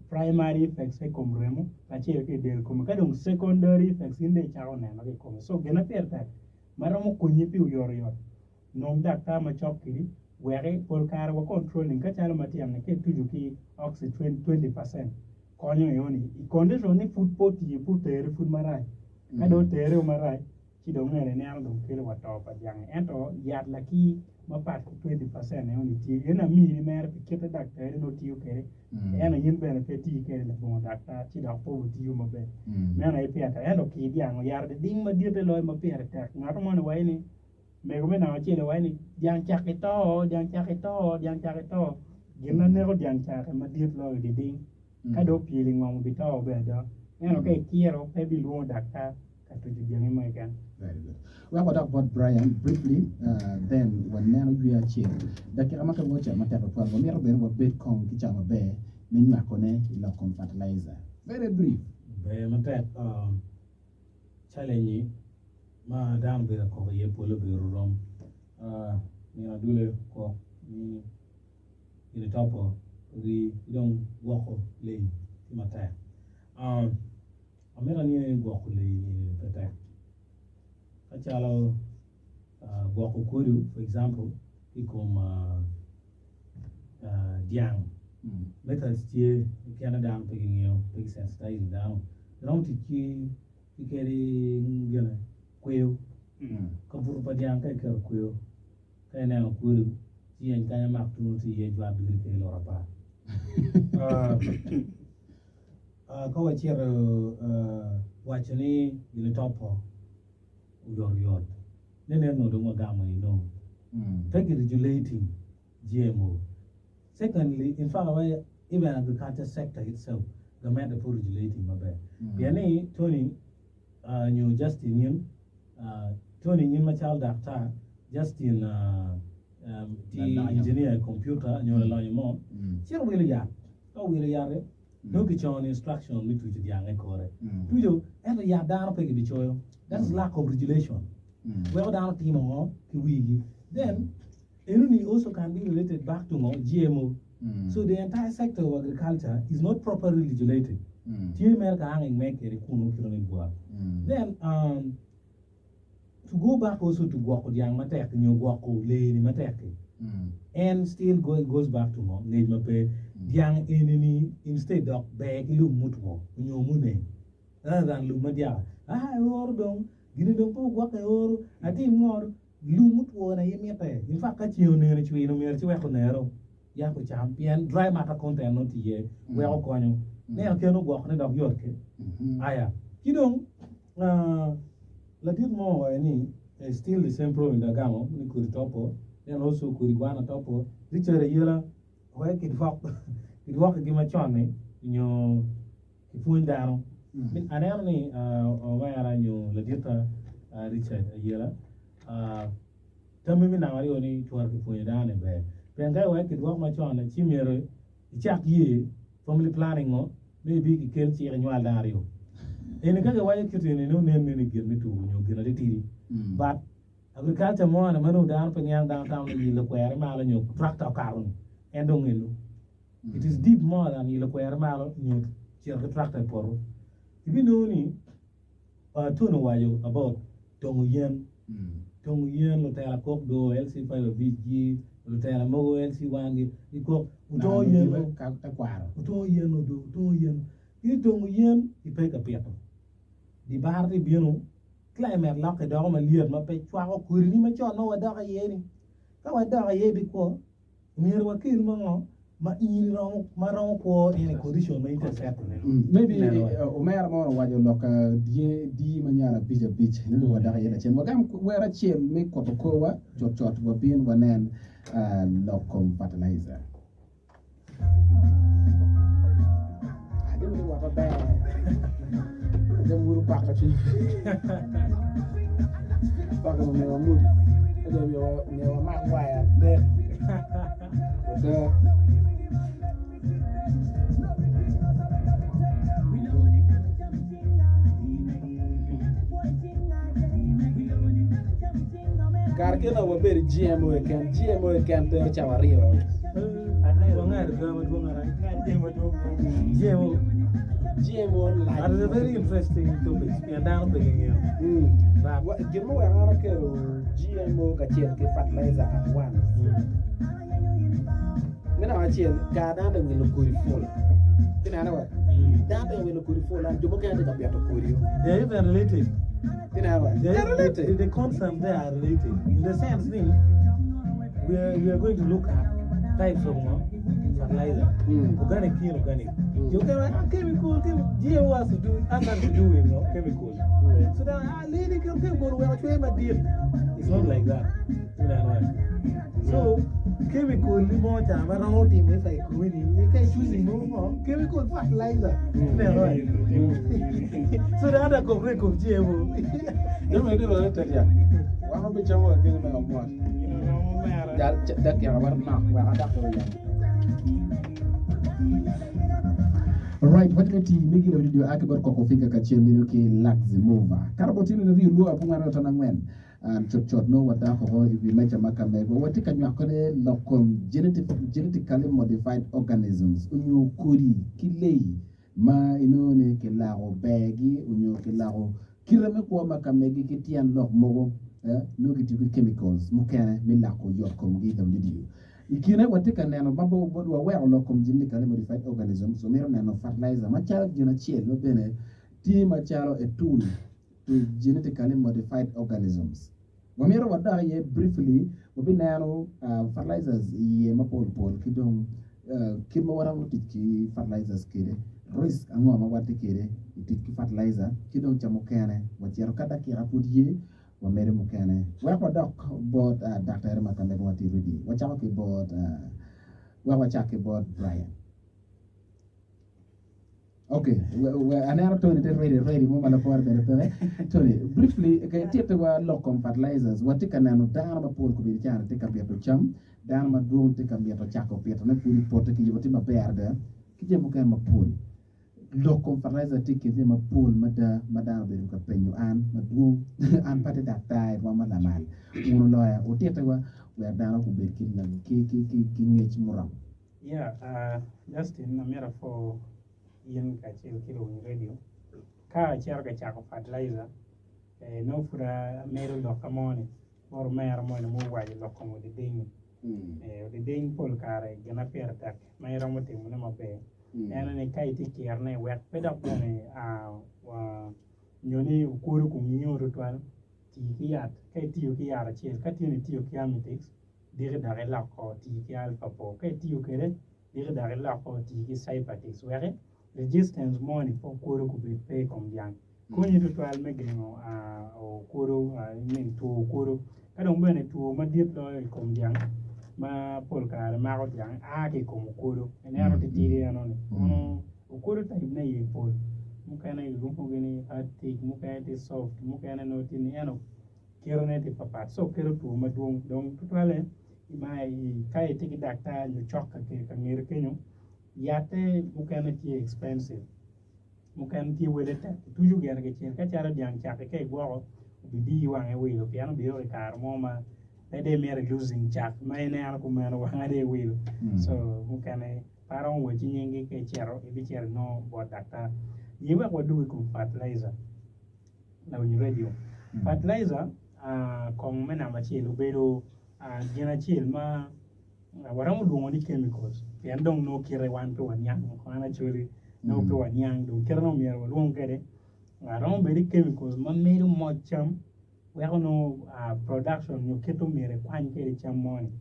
primary effects i kom remo kacel ki i del kome ka dong secondary effects in dong icako neno ki i kome so gin ma pire tek ma romo konyi pi oyotoyot nong daktar macok kedi weki pol kare wa controlling ka calo matino ni ka ituco ki oxy 20% konyo enoni i condition ni pud pe otiyo pe otere pud marac ka dong otere marac ci dong ene ineno dong kelo wa to pa dyangi ento yat lakir mapat ki 20% enoni tye en amini mere pi kite daktari nongo tiyo kwede ento in bene pe iti kwede labongo daktar ci dok pe obitiyo maber meno aye pire tek ento kir dyang oyaro diding maditte loyo ma pire tek ngat moni waco ni mego me namba acel owaco ni dyang cak ito dyang cak ito dyang cak ito gin ma neko dyang cak madit loyo diding ka dong opyelo i ngom obito bene ada ento ka ikiro pe ibilwongo daktar ka tuco jami mo keken. Very good. Wek wadok bot Brian briefly, uh, then waneno yweyo acel. Dakika ma ka goca matek tutwal, wamito bene wabed kong ki cawa maber me nywakone i lok kom fertilizer. Very brief. Ber matek uh, challenge ma dano obedo ka kok iye pole obedo rom. Uh, nino adule kok ni gin topo rii ki dong gwoko leyi tye matek. Uh, Amito ni gwoko leyi-ni pe tek. Ka calo gwoko kodo for example ki i kom dyang methods tye mukene dano pe gingeyo pe ki sensitizing dano giromo tic ki kadi gine kweyo kabuto pa dyang ka iketo kweyo ka ineno kwedo ci yeny kanya mak tunu ci iye jwak giri kadi loro apar. Ka wacito waco ni gin topo oyotoyot, ne nen onongo dong wagamo ni no. Pe ki regulating GMO. Secondly, in fact wa even agriculture sector itself gamente pe regulating maber. Pien ni Tony nyo Justin in, Tony in macalo daktar, Justin tye engineer i computer nyo lalonyo mo, cito wilo yat. Ka owilo yat-ti, nongo kicoyo ni instruction me tuco dyang i kore. Tuco, ento yat dano pe kibicoyo. That is lack of regulation. Weko dano timo ngo ki wigi. Then, enoni also can be related back to ngo? GMO. So the entire sector of agriculture is not properly regulated. Tye mere ka ang ingme kede kunu kite me bwot. Then, um, To go back also to gwoko dyang matek nyo gwoko lee-ni matek-ki, en still goes back to ngo? Ngec ma pe. Dyang eni-ni instead dok ber ki lum mutwo nyo muneng rather than lum ma dyaka. Ah eoro dong, gini dong pe ogwokke eoro, atim ngo? Lum mutwo-ni aye mitte. In fact ka ceng onen icwino myero ci wek onero yak ocam pien dry matter content nongo tye iye weko konyo. Neno keno gwokone dok yot ke. Aya, ci dong. Ladit mo owaco ni still the same problem agamo ni kodi topo then also kodi gwana topo Richard Ayela wek kidwok kidwok-gi macon-ni nyo kipwony dano. Aneno ni omera nyo laditta Richard Ayela tammi me namba aryo ni twero kipwonyo dano-ni ber pien ka iwek kidwok macon-ni ci myero icak ye family planning ngo me ibi kikel cik inywal dano aryo. Eni ka kiwaco kit eni nongo nen ni gin me tuko nyo gin atitidi but Agriculture mo ni ma nongo dano pe niang dano tamo ni yilo kweri malo nyo tractor okato ni en dong eno. It is deep more than yilo kweri malo nyo cito ki tractor i poto. Ibinongo ni Tony owaco about tongo yen. Tongo yen lutela kok do LC5 abic gi lutela mogo LC1 gi gikok wutongo yen wutongo yen do wutongo yen. Ki tongo yen ipe ka pito. Di bar ti bino Climate lokke doko malyet ma pe cwako kodini macon ma wadok iye-ni. Ka wadok iye ibikwo, myero wakel ma ngo ma in iromo ma romo kwo in i condition ma in itye ka setone. Maybe omera mo owaco lok dye ma nyalo abic abic ni dong wadok iye lacen. Wagam wer acel me kuto korwa cutcut wabin wanen lok kom fertilizer. Kare kene wabedo i GMO keken, GMO keken tero cawa aryo. Gin muweko an akelo GMO kacel ki fertilizer at once me namba acel kare dano tye ka wilo kodi pul ineno wa dano tye ka wilo kodi pul jo mukene tye ka pito kodi ineno wa The concept there are related in the sense ni we are, we are going to look at types of no, fertilizer, mm. organic, inorganic. Mm. You can ah, chemical, chemical. GMO has to do has nothing to do with no, chemical. Mm. So then ah, lady, chemical, we are trying my deal. It's not like that. You know what? So chemical ni mo cha ma romo timo if I kwini you can choose no more chemical fertilizer. Mm. You know what? So the other complaint of GMO. Jami di lo te ya. Wano be chamo ke na mo. Right, watye ka tii me gino radio ake bot Koko Fika kacel meno ki Laximova. Kara botino ni riyo luo abunga aryo tana angwen. Um, cut cut no wadako ho i wi meja ma ka megwa. Watye ka nywakone lok kom genetic, genetically modified organisms onyo kodi ki lei ma inongo ni kilako bergi onyo kilako kite me kwo ma ka megi ki tyen lok mogo, nongo kitiyo ki chemicals mukene me lako yot komgi i lamdidiyo. I kine watye ka neno ma waweko lok kom genetically modified organisms, wamito neno fertilizer macalo gin acel ma bene tye macalo a tool to genetically modified organisms. Wamito wadok iye briefly, wabineno fertilizers iye mapol pol ki dong kit ma waromo tic ki fertilizers kwede, risk ango ma watye kwede i tic ki fertilizer ki dong ca mukene wacito ka dakika pud ye wamedo mukene. Wek wadok bot daktar ma ka mego watye ready. Wacako ki bot wek wacak ki bot Brian. Ok, aneno Tony tye ready ready mo ma lapore bene peke. Tony, briefly, tittiwa lok kom fertilizers. Watye ka neno dano mapol kobedo cani tye ka pito cam, dano madwong tye ka mito cako pitone pud i pote kiyubo tye maber adada ki jami mukene mapol. Lok kom fertilizer tye i kin jami mapol mada ma dano obedo ka penyo an madwong. An pe atye daktar i rwom ma lamal. Wun oloya, wutittiwa wek dano gubed ki ngec muromo. Yeah, Justin amito apwo in kacel ki luwiny radio. Ka acito ka cako fertilizer, eh, nongo pud amedo lokka mo ni bot omera moni ma owaco lok kom odiding-ngi. Eh, odiding pol kare gin ma pire tek ma iromo timone maber en aye ni ka itye kirone wek pe dok bene ah, wa- nyo ni okwodo komi nyo tutwal, tii ki yat. Ka itiyo ki yat acel, ka tye ni itiyo ki Armitix, diki dok iloko tii ki Alpha Por. Ka itiyo kwede, diki dok iloko tii ki Cypertix wek resistance moni pe okwodo kubed pe i kom dyang. Konyi tutwal me gengo okwodo, I mean two okwodo. Ka dong bene two madit loyo i kom dyang ma pol kare mako dyang a ki i kom okwodo. Ineno titidi eno-ni. Kono okwodo type ne iye pol. Mukene kilwongogi ni hard tick, mukene tye soft, mukene nongo tye ni ento kite ne tye papat. So kelo two madwong. Dong tutwalle ka itye ki daktar nyo cok ka ngeti kenyo, yatte mukene tye expensive. Mukene tye wele tek kituco gire kicel ka calo dyang caki ka igwoko obidiyi wange wilo pien obio i kare mo ma pe dong imito i losing cak ma ineno kumeno wanga dong iwilo so mukene pe aromo wacci nyingi ka icito ibicito inongo bot daktar. Ye wek wadug i kom fertilizer lawiny radio fertilizer kong me namba acel obedo gin acel ma Waromo lwongo ni chemicals pien dong nongo kite wan pe waniang wan actually nongo pe waniang dong kite ma myero walwong kwede romo bedo ni chemicals ma medo moc cam weko nongo production nyo kit ma myero ekwany kwede cam moni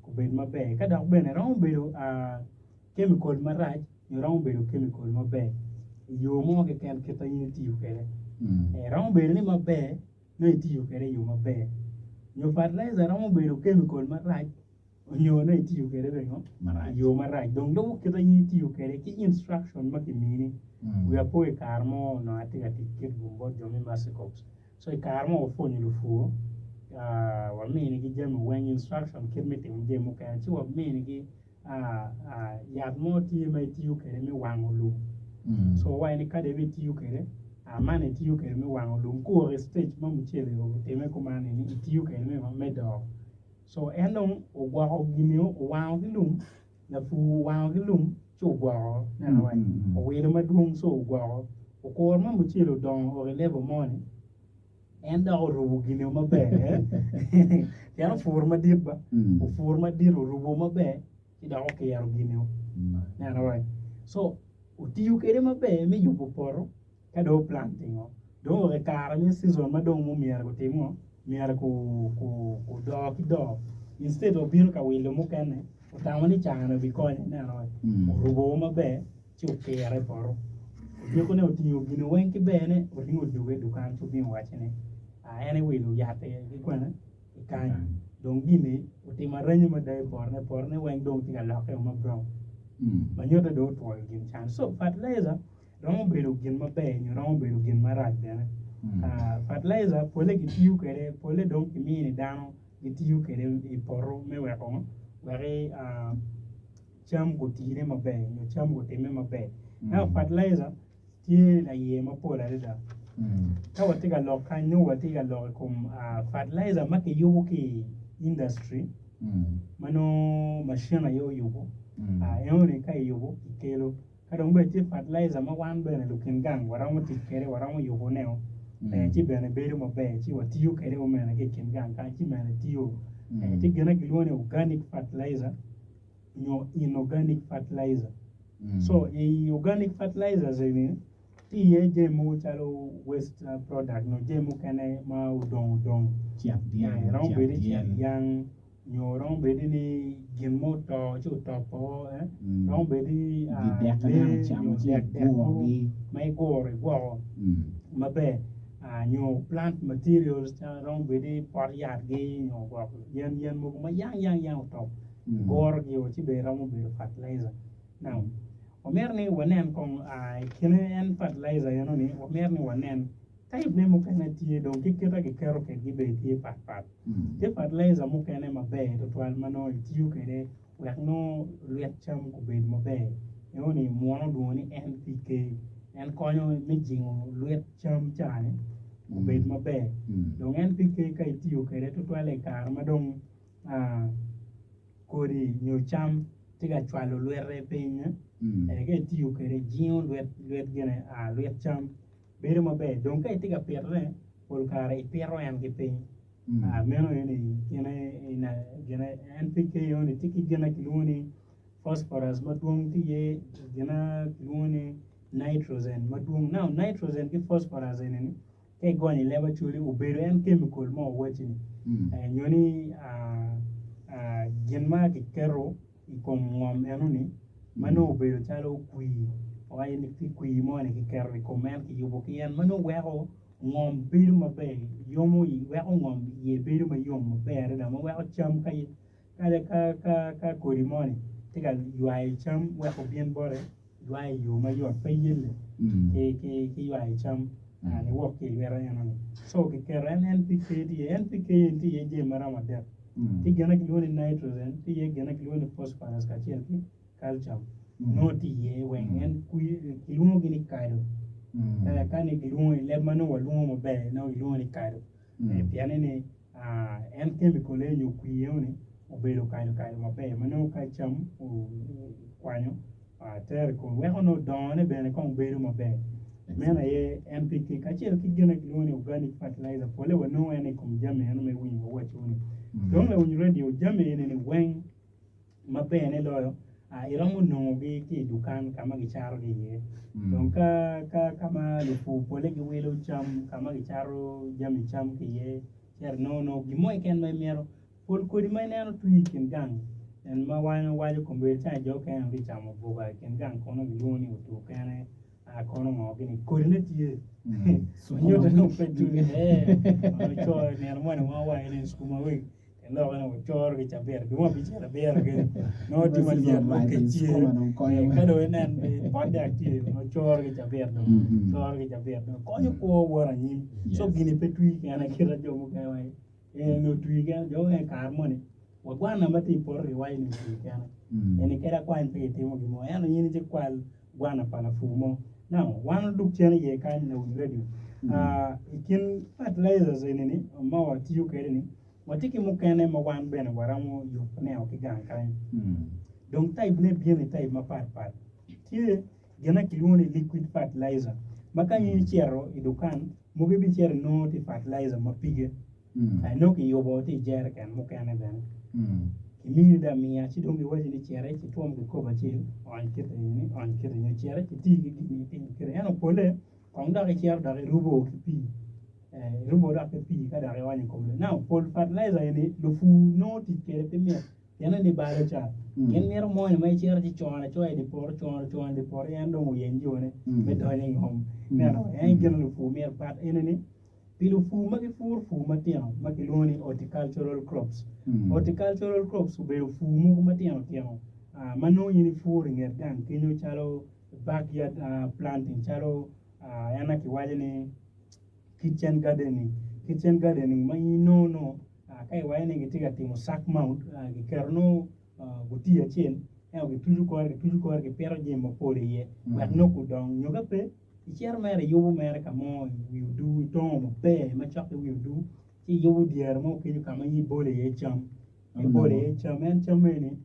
obed maber ka dok bene romo bedo chemical marac nyo romo bedo chemical maber i yo mo keken kit ma in itiyo kwede romo bedo ni maber nongo itiyo kwede i yo maber nyo fertilizer romo bedo chemical marac nyo nongo itiyo kwede pingo i yo marac dong lubo kit ma in itiyo kwede ki instruction ma kimini wiya po i kare mo onongo atye ka tic kitgum bot jo me Mercy Corps so i kare mo wapwonyo lupur waminigi jami weng instruction kit me timo jami mukene ci waminigi yat mo tye ma itiyo kwede me wango lum so wawaco ni kadi ibitiyo kwede man itiyo kwede me wango lum ka oo i stage ma mucele otime kuman ni itiyo kwede me doo so en dong ogwoko gin-ni owango ki lum lapur owango ki lum ci ogwoko ineno wai owilo madwong ci ogwoko okuro ma mucele odongo oo i level moni En dok orubo gine maber, pien opuro madit ba, opuro madit orubo maber ci dok okiro gine-o. Ineno wai? So otiyo kwede maber me yubo poto ka dong oplantingo. Dong wek i kare me season ma dong myero gutim ngo? Myero gudoo ki doo. Instead obino ka wilo mukene, otamo ni caa-ni obikonye, ineno wai? Orubo maber. ci okire i poto. Odiko-ne otingo gin weng ki berne, oringo odwogo i dukan ci obino owacce ni, Aa, en ewilo yat-ti ki kwene? I kany. Dong gin-ni otimo aranyi mada i potone, potone weng dong tye ka lokke ma brown, ma nyutte dong otwoyo gin can. So, fertilizer romo bedo gin maber nyo romo bedo gin marac bene. Aa, fertilizer polle kitiyo kwede, polle dong kimini dano gitiyo kwede i poto me weko wek cam gutine maber nyo cam gutimme maber. Ento fertilizer tye laiye mapol adada. Ka watye ka lok kany nongo watye ka lok i kom fertilizer ma kiyubo ki i industry ma nongo machine aye oyubo enoni ka iyubo kikelo ka dong bene tye fertilizer ma wan bene lukin gang waromo tic kwede waromo yubone ci bene bedo maber ci watiyo kwede omene ki i kin gang kany ci bene tiyo. Tye gin ma kilwongo ni organic fertilizer. nyo inorganic fertilizer. So i organic fertilizers eni tye iye jami mogo calo waste product nyo jami mukene ma odong odong. Cek dyang, Romo cek bedo ni cek dyel. dyang nyo romo bedo ni gin mo oto ci otopo, romo bedo ni Gidek ma dano lee ocamo nyo ci dek dek mogo igurogi. ma iguro igwoko maber nyo plant materials romo bedo ni pot yatgi nyo gwok yen yen mogo ma yang yang yang otop. Gorogi ci bene romo bedo fertilizer. Now, wamito ni wanen kong i kine en fertilizer eno ni wamito ni wanen type ne mukene tye dong ki kite kiketo kwedgi bene tye pat pat. Tye fertilizer mukene maber tutwal ma nongo itiyo kwede wek nongo lwit cam gubed maber. Eno ni muno lwongo ni NPK en konyo me jingo lwit cam ca ni obed maber. Dong NPK ka itiyo kwede tutwal i kare ma dong kodi nyo cam tye ka cwalo lwite piny ka itiyo kwede jingo lwit cam bedo maber dong ka itye ka pitone pol kare ipito en ki piny meno eni NPK eni tye ki gin ma kilwongo ni phosphorus madwong tye iye gin ma kilwongo ni nitrogen madwong now nitrogen ki phosphorus eni Ka igonyo i leb Acholi, obedo en kemikol mo wacci-ni, nyo ni gin ma kiketo i kom ngom eno-ni ma nongo obedo calo kwir. Wawaco ni tye kwir mo ni kiketo i kom en kiyubo ki en ma nongo weko ngom bedo maber yomo weko ngom iye bedo mayom maber adada ma weko cam ka ka kodi moni tye ka ywayo cam wek obin bote ywayo i yo mayot pe yelle ki ywayo cam niwok ki i lwite enoni. So kiketo en NPK tye iye, NPK eni tye iye jami maromo adek tye gin ma kilwongo ni nitrogen, tye iye gin ma kilwongo ni phosphorus kacel ki calcium nongo tye iye weng en kilwongogi ni kado ka ni kilwongo i leb ma nongo walwongo maber nongo kilwongo ni kado pien ni en chemical eni nyo kwir eni obedo kado kado maber ma nongo ka cam okwanyo tero i kome weko nongo dongone bene kong bedo maber meno aye NPK kacel ki gin ma kilwongo ni organic fertilizer pole wanongo en i kom jami eno me winyo wawaco-ni dong lawiny radio jami eni-ni weng maberne loyo, iromo nongogi ki i dukan ka ma gicatogi iye. Dong ka ka ka ma lupur polle giwilo cam ka ma gicato jami cam ki iye, cito inongo nongo gin mo keken ma imito. Pol kodi ma ineno twi i kin gang en ma wan wawaco kombeddi ca jo okene gitye ka camo buka i kin gang kono gilwongo ni otur kene kono ngo gini kodine tye nyuto ni pe twi ee nino moni ma wawaco ni cukuma wek Lok ni wucoro ki cabit dwong abicel abiro kene nongo tye malyet nongo kec tye ka dong inen pot dek tye nongo coro ki cabit dong coro ki cabit dong konyo kwo wot anyim so gini pe twi kene kit ma jo mukene waco eni otwi kene jo mukene kare moni wa gwana ma tye i poto kiwaco ni otwi kene eni kadi akwany pe kitimo gin mo ento in ici kwal gwana pa lapur mo now wan oduk cen iye kany lawiny radio i kin fertilizers eni-ni ma watiyo kwede-ni watye ki mukene ma wan bene waromo yubone ki gang kany dong type ne bino i type mapat pat tye gin ma kilwongo ni liquid fertilizer ma ka in icito i dukan mogo ibicito inongo tye fertilizer ma pige Nongo kiyubo tye i jeriken mukene bene. Kimini dong amiya ci dong giwaci ni cit itwom kikopo acel ony kite eni ony kite nyo cit iti ki gini itim kite ento pole kong dok icito dok irubo ki pii irubo dok ki pii ka dok ionyo i kom Now pol fertilizer eni lupur nongo tic kwede pe mit pien ni balo ca gin mito moni ma icito ci icono acoya i dye poto icono icono i dye poto en dong oyeny jone me donyo i ngom ineno en gin ma lupur mito but enini Pi lupur ma gipuro pur matino ma kilwongo ni horticultural crops. Horticultural crops obedo pur mogo matino tino ma nongo in ipuro i nget gang kenyo calo backyard planting calo en ma kiwaco ni kitchen gardening. Kitchen gardening ma in inongo nongo ka iwaco ni gitye ka timo sack mount giketo nongo gutiya acel ento gituco kore gituco kore gipito jami mapol iye wek nongo gudong nyo ka pe Icito mere iyubo mere ka mo i wi odur, itongo maber macok ki wi odur, ci iyubo dyere mo kenyo ka ma in ibolo iye cam. Ibolo iye cam, en cam eni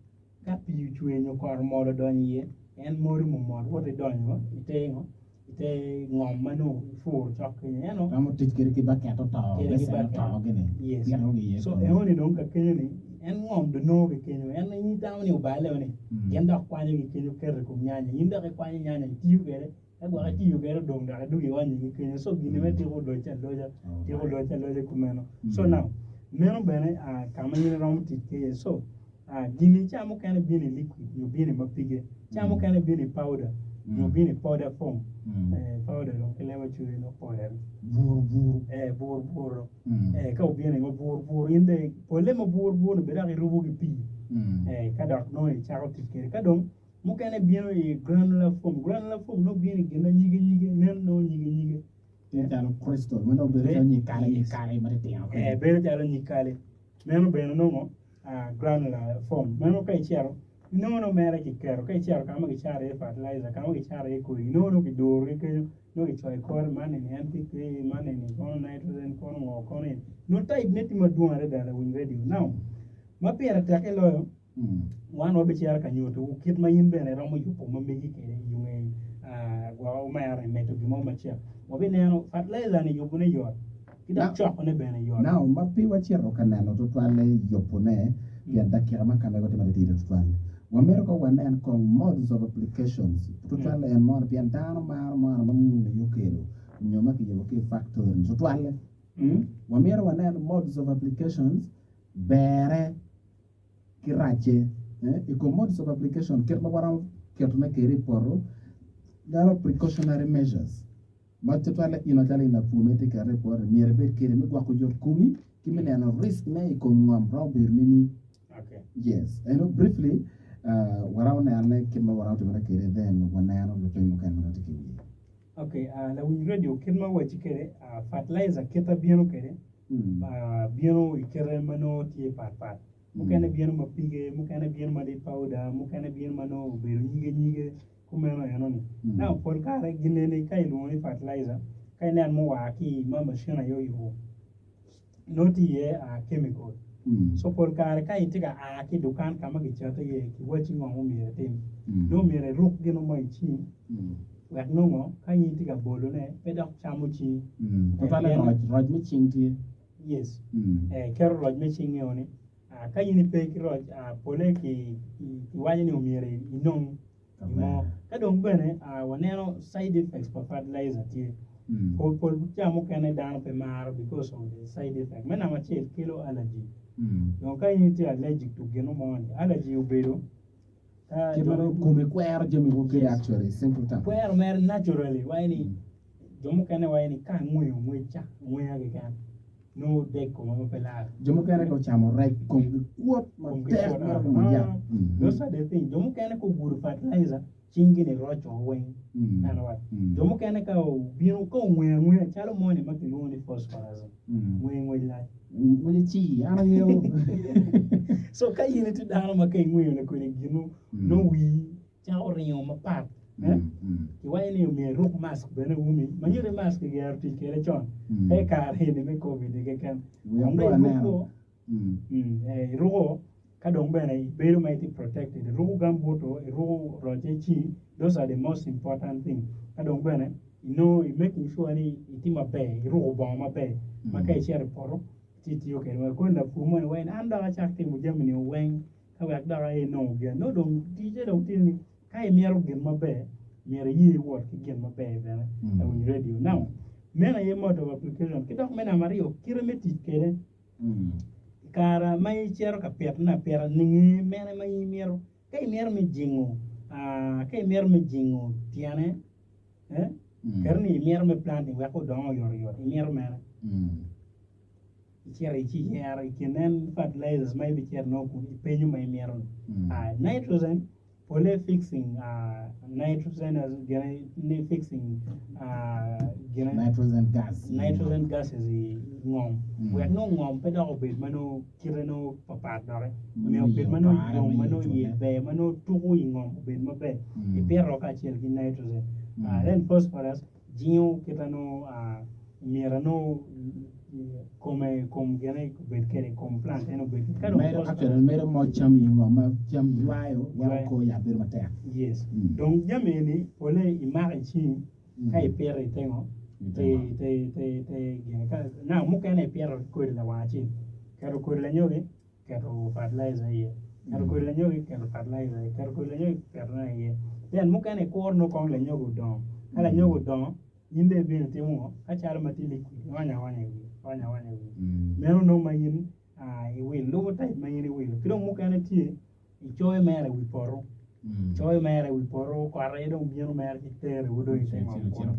ka pii ocwer nyo kot omol odonyo iye, en modo mot woto idonyo ite ngo ite ngom ma nongo ipuro cok kenyo. Ento Romo tic kwede ki baket oto, Kwede ki becen baket. oto gini, Yes. pitogi iye So kunu. enoni dong ka kenyo ni en ngom dong nongo ki kenyo en in itamo ni obale ni gin dok kwanyo ki kenyo keto i kom nyanya in dok ikwanyo nyanya itiyo kwede Ka gwok itiyo kwede odong dok idwogo ionyo ki kenyo so gin me tiko loc aloca tiko loc aloca kumeno so now meno bene ka ma in iromo tic ki iye so gini ca mukene bino i liquid nyo bino i ma pige ca mukene bino i powder nyo bino i powder form powder dong ki leb acholi nongo powder Buru buru. eh buru buru eh ka obino i ma buru buru in dong pole ma buru buru ni bene dok irubo ki pii eh ka dok nongo icako tic kwede ka dong Mukene bino i granular form. Granular form nongo bino i gin ma nyige nyige, nen nongo nyige nyige. Tye calo crystal ma nongo bedo calo nyig kale nyig kale matitino Eh, bedo calo nyig kale. Meno bene nongo ah, granular form. Meno ka icito, inongo nongo mere kiketo. Ka icito ka ma gicato iye fertilizer, ka ma gicato iye kodi, inongo nongo kiduro ki kenyo, nongo kicoyo i kore man eni NPK, man eni kono nitrogen, kono ngo, kono eni. Nongo type ne tye madwong adada lawiny radio. Now, ma pire tek iloyo, Wan wabicito ka nyutowu kit ma in bene iromo yubo ma megi kwede i yo nge gwoko omera i medo gin mo macek. Wabineno fertilizer-ni yubone yot ki dok cokone bene yot. Now, ma pe wacito ka neno tutwalle yubone pien dakika ma ka mego tye matitidi tutwal, wamito kong wanen kong modes of applications tutwalle en mono pien dano maro mono ma muni aye okelo nyo ma kiyubo ki i factory-ni tutwalle. Wamito wanen modes of applications berre. ki racce i kom modes of application kit ma waromo ketone kwede i poto. There are precautionary measures ma tutwalle in macalo in lapur ma itye kete i poto myero ibed kwede me gwoko yot komi ki me neno risk ne i kom ngom romo bedo nining. Okay. Yes, eno briefly uh, waromo nenone kit ma waromo timone kwede then waneno lupiny mukene ma nongo tye ki i wiye. Okay, uh, lawiny radio kit ma wacci kwede uh, fertilizer kite bino kwede Mm. uh, bino i kite ma nongo tye patpat. Mukene bino ma pige, mukene bino ma di powder, mukene bino ma nongo obedo nyige nyige kumeno enoni. Now pol kare gin eni ka ilwongo ni fertilizer ka inen mua ki ma machine aye oyubo nongo tye iye chemical. So pol kare ka itye ka a ki i dukan ka ma kicato iye kiwacci ngo ma myero itim, nongo myero iruk gin mo i cingi wek nongo ka in itye ka bolone pe dok camo cingi. Tutwalle roc, roc me cing tye. Yes. Iketo roc me cingi ni ka in ipe ki roc pole kiwaco ni omyero inong gin mo. Ka dong bene waneno side effects pa fertilizer tye. Pol ca mukene dano pe maro because of the side effect. Me namba acel kelo allergy. Dong ka in itye allergic to gin mo ni, allergy obedo ka Kit ma dong komi kwero jami mogo kede actually simple term. Kwero mere naturally waco ni Jo mukene waco ni ka angweyo ngwec ca angweya keken nongo dek koma ma pe lar. Jo mukene ka ocamo rec komgi kwot matek mito ki yat. Those are the things. Jo mukene ka ogudo fertilizer cinggi ni roco weng. Ineno wa? Jo mukene ka obino ka ongweyo angweya calo moni ma kilwongo ni phosphorus ngweyo ngwec lac. Ngwece cii an angeyo. So ka in itye dano ma ka ingweyo lakodi ginu nongo wii cako ringo mapat. Kiwaco ni omyero iruk mask bene i umi, ma nyuto ni mask kigero tic kwede con, pe i kare eni me covid-ni keken. Wiya Dong po dong aneno. iruko, iruko ka dong bene ibedo ma itye protected, iruko gambuto, iruko roc i cingi, those are the most important thing. Ka dong bene inongo i making sure ni itye maber, iruko bongo maber ma ka icito i poto ci itiyo kwede maber. Koni lapur moni waco ni an dok acak timo jami-ni weng ka wek dok aye inongo gin. Nongo dong ticce dong tye ni ka imito gin maber, myero iye iwot ki gin maber bene lawiny radio. Now, meno aye mode of application. Ki dok me namba aryo, kite me tic kwede. I kare ma icito ka pitone apita, ningi mene ma in imito. Ka imito me jingo, ka imito me jingo tyene, eh, kadi ni imito me planting wek odong oyotoyot, imito mene? Icito ci iyero i kin en fertilizers ma ibicito nongo kun ipenyo ma imito ni. Nitrogen pole fixing nitrogen gine ni fixing gine Nitrogen gas. nitrogen gases i ngom wek nongo ngom pe dok obed ma nongo kite nongo papat doki Ma omiyo nongo obed iye ma nongo opare yom ma ma iye nongo iye ocule. ber ma nongo tuko i ngom obed maber ipito kacel ki nitrogen. Then phosphorus Jingo kite nongo myero nongo kome kom gine obed kede kom plant en obed kede ka dong Medo actually medo mo cam i ngom ma cam ywayo weko kor yat bedo matek. Yes. Dong jami eni pole imako i cingi ka ipito i te ngo te te te te gine ka now mukene ipito ki kodi lawang acel keto kodi lanyogi keto fertilizer iye, keto kodi lanyogi keto fertilizer iye, keto kodi lanyogi ketone iye. Then mukene ikuro nongo kong lanyogi odongo, ka lanyogi odongo in dong ibino itimo ngo ka calo ma tye liquid ionyo aonya i wiye, ionyo aonya i wiye. Meno nongo ma in iwilo, lubo type ma in iwilo. Ki dong mukene tye icoyo mere i wi poto. Coyo mere i wi poto, kot aye dong bino mere ci teri wu dong ite ngom kunu.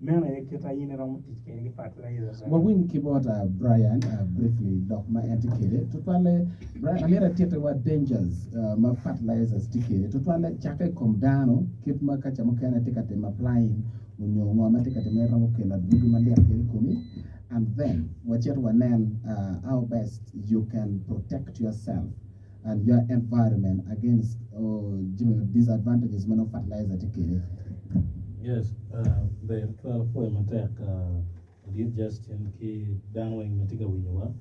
Meno aye kit ma in iromo tic kwede ki fertilizers eni. Wawiny ki bot Brian briefly lok ma en tye kwede. Tutwalle Brian amito atitti wa dangers ma fertilizers tye kwede. Tutwalle cakke i kom dano kit ma ka ca mukene tye ka timo applying onyo ngo ma tye ka timone romo kelo adwogi malit kwede i komi and then wacit wanen how best you can protect yourself and your environment against jami disadvantages ma nongo fertilizer tye kwede. Yes, ber tutwal apwoyo matek ladit Justin ki dano weng ma tye ka winyowa.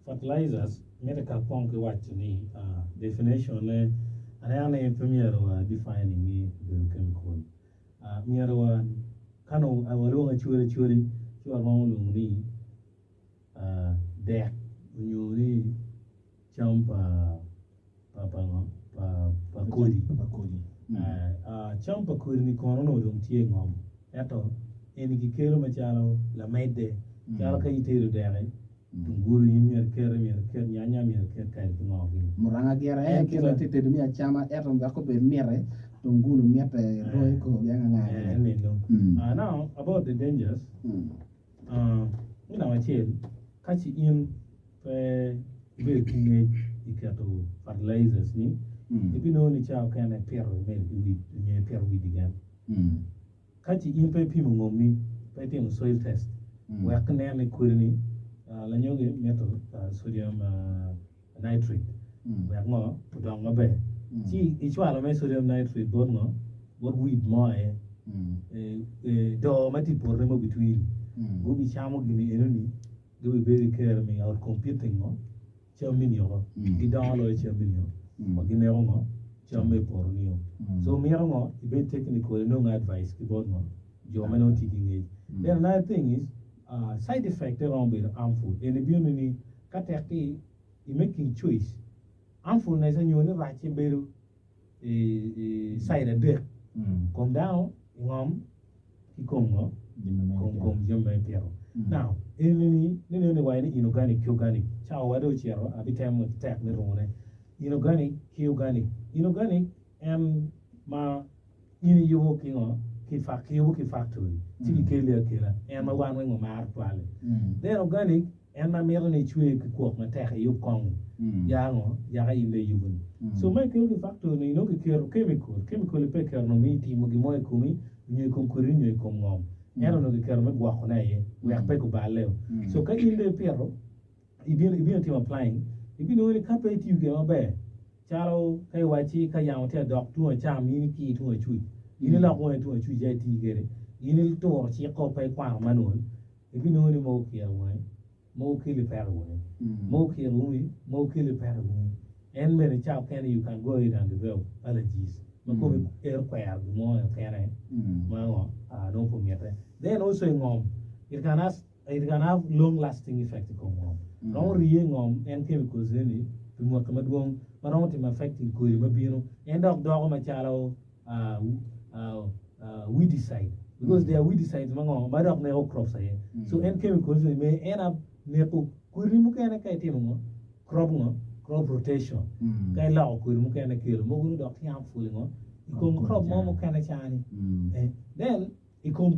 Fertilizers mitte ka akong ki waco ni definition ne aneno ni pe myero wa defining ni obedo chemical. Myero wa ka nongo walwongo acwali acwali ci waromo lwongo ni dek onyo ni cam pa pa kodi cam pa kodi ni kono onongo dong tye ingom ento eni kikelo macalo lamedde calo ka itedo dek-ki tungulu in myero iket myero iket nyanya myero iket kadi ki ngo gini. Muranga gire En kit ma kita itye tedo me acama ento wek obed mite. Tungulu mitte Royco gin anga Eh, gini. nino. Mm. Now about the dangers, Mm. me namba acel, ka ci in pe ibedo ki ngec i keto fertilizers ni, Mm. ibinongo ni cawa okene ipito imedo ki weed nyo ipito weed keken. Mm. Ka ci in pe ipimo ngommi, pe itimo soil test, Mm. wek inen ni kodini lanyogi mito sodium nitrate wek ngo odong maber. Ci icwalo me sodium nitrate bot ngo? Bot weed mo aye. Doo ma tye i potone ma obitwiri gubicamo gini enoni gibibedo ki kero me out competing ngo cammi-ni oko. Gidongo loyo cammi-ni wa gineko ngo cam ma i poto-ni-o. So mito ngo ibed technical inong advice ki bot ngo jo ma nongo tye ki ngec. Then another thing is side effect romo bedo harmful. Eni bino ni Ka tek ki i making choice, harmfulness nyo ni rac-ce bedo i side adek, kom dano, i ngom, ki kom ngo? Kom jami ma ipito. Now, eni ni nen ni waco ni inorganic ki organic, cawa wa dong ocito abitemo tek me rune. Inorganic ki organic, inorganic en ma in iyubo ki ngo? Ki kiyubo ki factory ci kikeli akela, en ma wan weng wamaro tutwal-li. Then organic En ma mito ni icwe ki kwok matek iyub kong-ngi, ya ngo, yaka in dong iyubo-ni. So ma ikelo ki factory ni nongo kiketo chemical, chemical-li pe kiketo nongo mi itimo gin mo i komi nyo i kom kodini nyo i kom ngom. Ento onongo kiketo me gwokone aye wek pe guballe-o. So ka in dong ipito, ibino ibino timo applying, ibinongo ni ka pe itiyo kwede maber, calo ka iwacci ka yamo tye ka dok tung acam in ikir tung acuc, in ilok wangi tung acuc ya iti kwede, in ituro cik ko pe ikwano manual, Ibinongo ni mogo kiro wangi, mogo keli peko i wangi, mogo kiro umi, mogo keli peko i umi. En bene cawa kene you can go ahead and develop allergies ma komi ero kwero gin mo kene ma ngo nongo pe omite. Then also i ngom, it can has it can have long lasting effect i kom ngom. Romo riye i ngom en chemicals eni pi mwaki madwong ma romo timo affecting kodi ma bino en dok doko macalo weedicide because they are weedicides ma ngo ma dok neko crops aye so en chemicals ni me en up neko kodi mukene ka itimo ngo crop ngo crop rotation ka iloko kodi mukene kelo mogo ni dok tye harmful ngo i kom crop mo mukene cani then i kom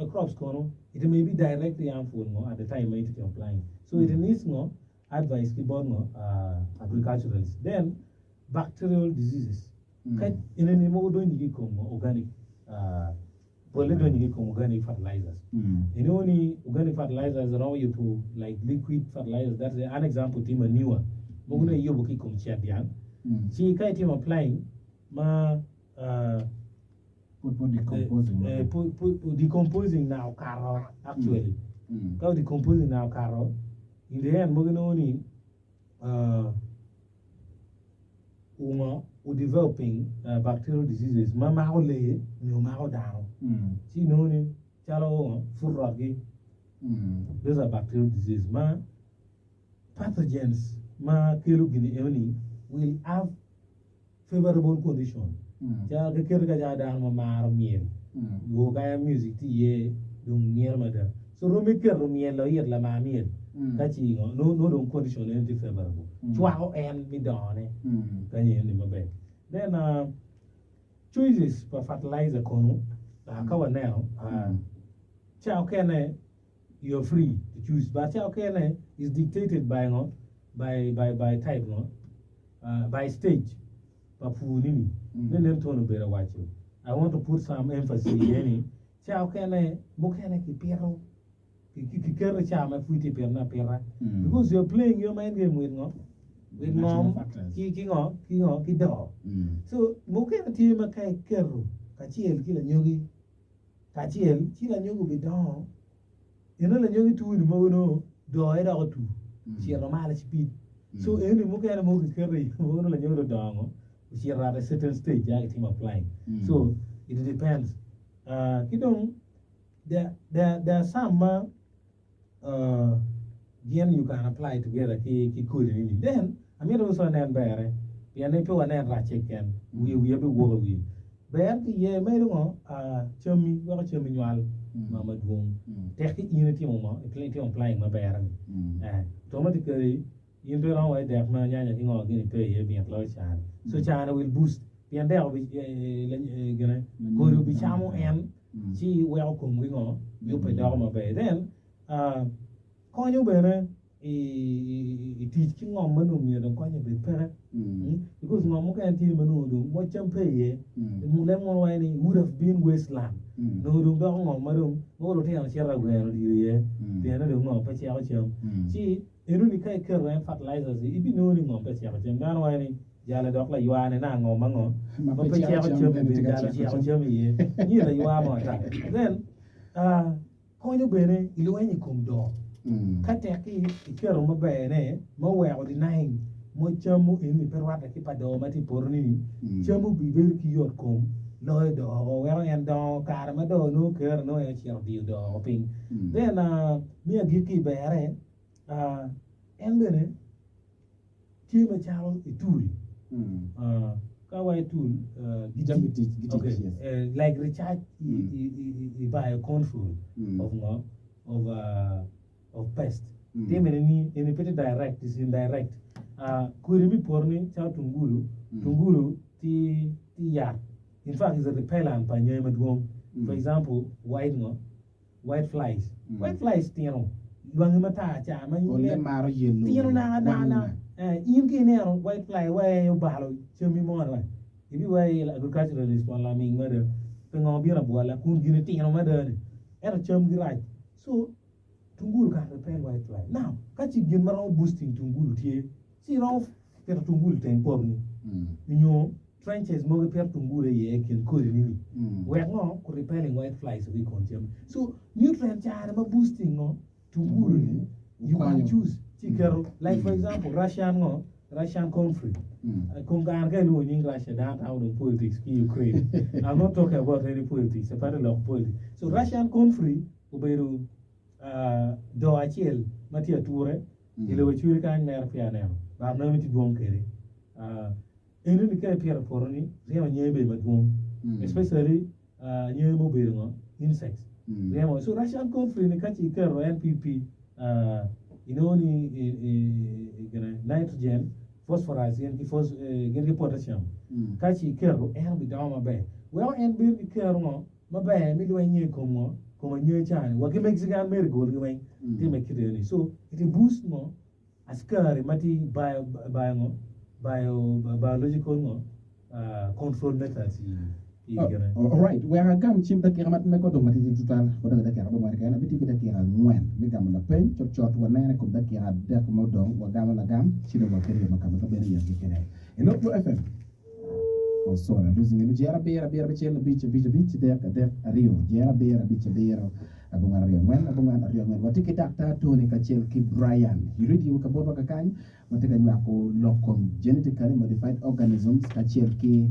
crops kono it may be directly harmful ngo at the time ma itye applying so it needs ngo advice ki bot ngo agriculturalist then bacterial diseases Ka enini mogo donyo ki i kom organic pole donyo ki i kom organic fertilizers. Inongo ni organic fertilizers romo yubo like liquid fertilizers that is an example tye manure mogo nongo iyubo ki i kom cet dyang ci ka itimo applying ma decomposing na okato actually ka decomposing na okato in the end mogo inongo ni Ungo u developing bacterial diseases ma mako lee nyo mako dano ci inongo ni calo ungo foot rot gi those are bacterial disease ma pathogens ma kelo gini eno ni will have favorable condition calo ki keti kacalo dano ma maro myel yo kanya music tye iye dong myelo mada so romi keto myelo it lamar myel ka ci ngo nongo dong condition eno tye favorable cwako en me dongone kany eno ni maber then choices pa fertilizer kono ka waneno ca okene you are free to choose but ca okene is dictated by ngo by by by type ngo by stage pa pur nini me nen tone obedo awaco I want to put some emphasis iye ni ca okene mukene kipito kiketo i ca ma pud itye pitone apita because you are playing your mind game with ngo with ngom ki ki ngo ki ngo ki doo so mukene tye ma ka iketo kacel ki lanyogi kacel ci lanyogi obidongo eno lanyogi tuni mogo nongo doye dok otur ocito malo cipid so eni mukene mogo kiketo iye mogo nongo lanyogi dong odongo ocito at a certain stage ya kitimo applying so it depends ki dong there there are some ma gin you can apply together ki ki kodi ni then amito also anen bere pien ni pe wanen racce keken wiye wiye biwok i wiye ber ki iye medo ngo cammi weko cammi nywal ma madwong tek ki in itimo ngo itimo applying maber ni automatically in pe iromo wai dek ma nyanya ki ngo gini pe iye mit loyo cani so cani will boost. Pien dek gine kodi obicamo en ci weko komgi ngo yubbe doko maber. Then konyo bene i tic ki ngom ma nongo myero dong konye obed peke because ngom mukene tye ma nongo dong moc cam pe iye. Leb munu waco ni would have been waste land nongo dong doko ngom ma dong nongo lutino cito ka gweno diro iye pienne dong ngo pe ceko cam. Ci enoni ka iketo en fertilizers ibinongo ni ngom pe ceko cam. Dano waco ni Jalo dok laywane na ngo ma ngo ma pe ceko cam i bene jalo ceko cam iye nyi laywa mo ata. Then konyo bene i lweny i kom doo. Ka tek ki iketo maber ne ma oweko denying mo cam mo eni pe rwate ki pa doo ma tye i poto ni ni cam obi bedo ki yot kom loyo doo oko weko en dongo kare ma doo nongo kere nongo en ocito odiyo doo oko piny. Then me agikki i bere en bene Tye macalo i tool, ka wa i tool Jami tic, gitic, okay, yes. like recharge i bio control of ngo of of pest. Tye mene ni eni pe tye direct is indirect. Kodi me poto ni calo tungulu, tungulu tye tye yat in fact is a repellent pa anyangi madwong. For example white ngo White flies. White flies tino lwangi matar ca ma in Polle maro yelo tino naka naka naka. wang. Eh, in ka ineno white fly wa en obalo cammi mo ni wa ibi wa i agriculturalist wa laming mada pingo obino abwala kun gini tino mada ni ento camgi rac so tungulu can repel white fly now ka ci gin ma romo boosting tungulu tye Ci iromo pito tungulu i teng potoni, nyo trenches mogo ipito tungulu iye i kin kodini-ni, wek ngo? Ku repelling white flies woko i kom cam. So nutrient care ma boosting ngo? Tungulu-ni, you can choose ci iketo like for example Russian ngo? Russian comfrey. Kom kare ka ilwongo nying Russia dano tamo dong politics ki Ukraine. I'm not talking about any politics, pe atye loko politics. So Russian comfrey obedo doo acel ma tye ature i lobo cwiri kany mere peya aneno but nongo tye dwong kede eno ni ka ipito i poto ni ryemo anyengi bedo madwong especially anyengi ma obedo ngo insects ryemo so Russian comfrey ni ka ci iketo NPP inongo ni gine nitrogen phosphorus gin ki potassium ka ci iketo en obidongo maber weko en bedo ki kero ngo maber mi lweny nye i kom ngo kom anyer ca ni wa ki Mexican marigold gi weng tye me kite ni so it boost ngo askari ma tye bio bio ngo bio biological ngo control methods i i gine. Alright, wek agam cim dakika ma mego dong matidi tutwal, wadong i dakika abongwen keken, abitiyo ki dakika angwen me gamo lapeny, cutcut wanene i kom dakika adek ma odong, wagamo lagam, ci dong waketo i makama ka bene yatgi kene. Hello, Glo FM. Osora losing eno jer abiro abiro abicel abic abic abic adek adek aryo jer abiro abic abiro abongwen aryo angwen abongwen aryo angwen. Watye ki Daktar Tony kacel ki Brian i radio ka botwa kakany watye ka nywako lok kom genetically modified organisms kacel ki